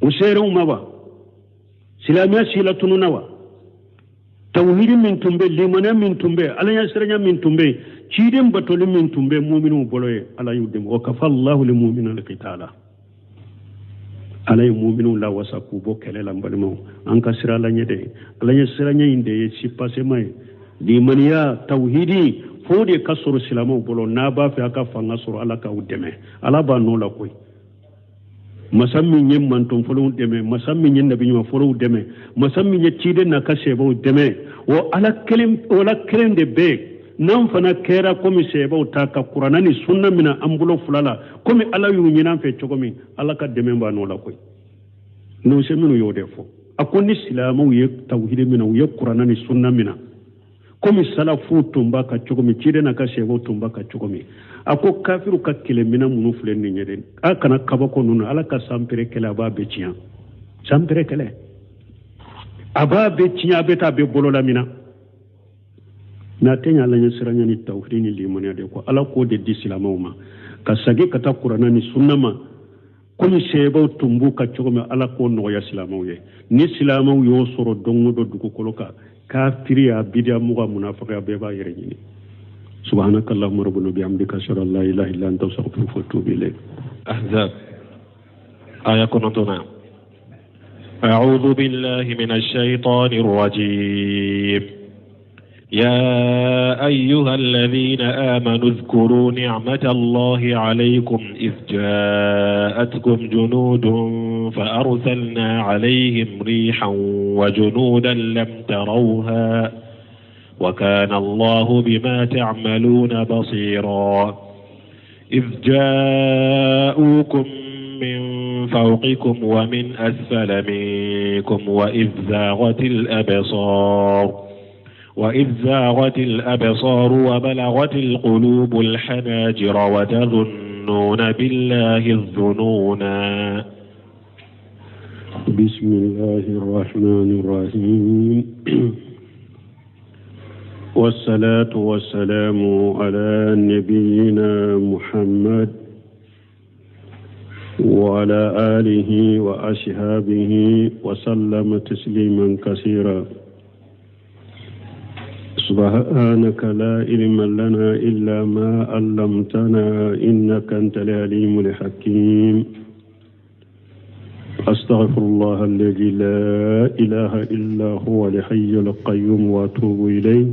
U sera u ma wa? Silamɛya si la tununna wa? Tawhidi min tun bɛ, limaniya min tun bɛ, alaɲɛsiranya min tun bɛ, ciden batoli min tun bɛ muminuw bolo ye, Ala y'u dɛmɛ. Wa kafa Allahu lil mu'minina al-qitala. Ala ye muminuw lawasa k'u bɔ kɛlɛ la. N balimaw, an ka siran Ala ɲɛ dɛ. Ala ɲɛsiranya in de ye si pasema ye. Limaniya, tawhidi, fo de ka sɔrɔ silamɛw bolo. N'a b'a fɛ a ka fanga sɔrɔ, Ala k'aw dɛmɛ. Ala b'a nɔ la koyi. Masa min ye manton fɔlɔw dɛmɛ, masa min ye nabi ɲuman fɔlɔw dɛmɛ, masa min ye ciden n'a ka sɛbɛw dɛmɛ, o Ala kelen, o Ala kelen de bɛ yen. N'an fana kɛra komi sɛbɛw ta ka kuranna ni sunna minɛ an bolo fila la, komi Ala y'u ɲini an fɛ cogo min, Ala ka dɛmɛ b'a nɔ la koyi. N'o se minnu y'o de fɔ, a ko ni silamɛw ye tawhidi minɛ, u ye kuranna ni sunna minɛ komi salafu tun b'a ka cogo min, ciden n'a ka sɛbɛw tun b'a ka cogo min, a ko kafiru ka kɛlɛminɛ minnu filɛ nin ye dɛ, a kana kabako ninnu, Ala ka sanpere kɛlɛ a b'a bɛɛ tiɲɛ. Sanpere kɛlɛ a b'a bɛɛ tiɲɛ, a bɛ taa a bɛɛ bolo lamina. Mais a tɛ ɲɛ Ala ɲɛsiranya ni tawhidi ni limaniya de kɔ. Ala k'o de di silamɛw ma, ka segin ka taa kuranna ni sunna ma komi sɛbɛw tun b'u ka cogo min, Ala k'o nɔgɔya silamɛw ye. Ni silamɛw y'o sɔrɔ don o don dugukolo kan, kafiriya, bidiya, mɔgɔ munafagaya bɛɛ b'a yɛrɛ ɲini. Subhanaka Allahumma rabbana bihamdika ashhadu an la ilaha illa anta astaghfiruka wa atubu ilayk. Ahzab aya 9. أعوذ بالله من الشيطان الرجيم. يا أيها الذين آمنوا اذكروا نعمة الله عليكم إذ جاءتكم جنود فأرسلنا عليهم ريحا وجنودا لم تروها وكان الله بما تعملون بصيرا. إذ جاءوكم من فوقكم ومن أسفل منكم وإذ زاغت الأبصار وإذ زاغت الأبصار وبلغت القلوب الحناجر وتظنون بالله الظنونا. بسم الله الرحمن الرحيم، والصلاة والسلام على نبينا محمد وعلى آله وأصحابه وسلم تسليما كثيرا. سبحانك لا علم لنا إلا ما علمتنا إنك أنت العليم الحكيم. أستغفر الله الذي لا إله إلا هو الحي القيوم وأتوب إليه.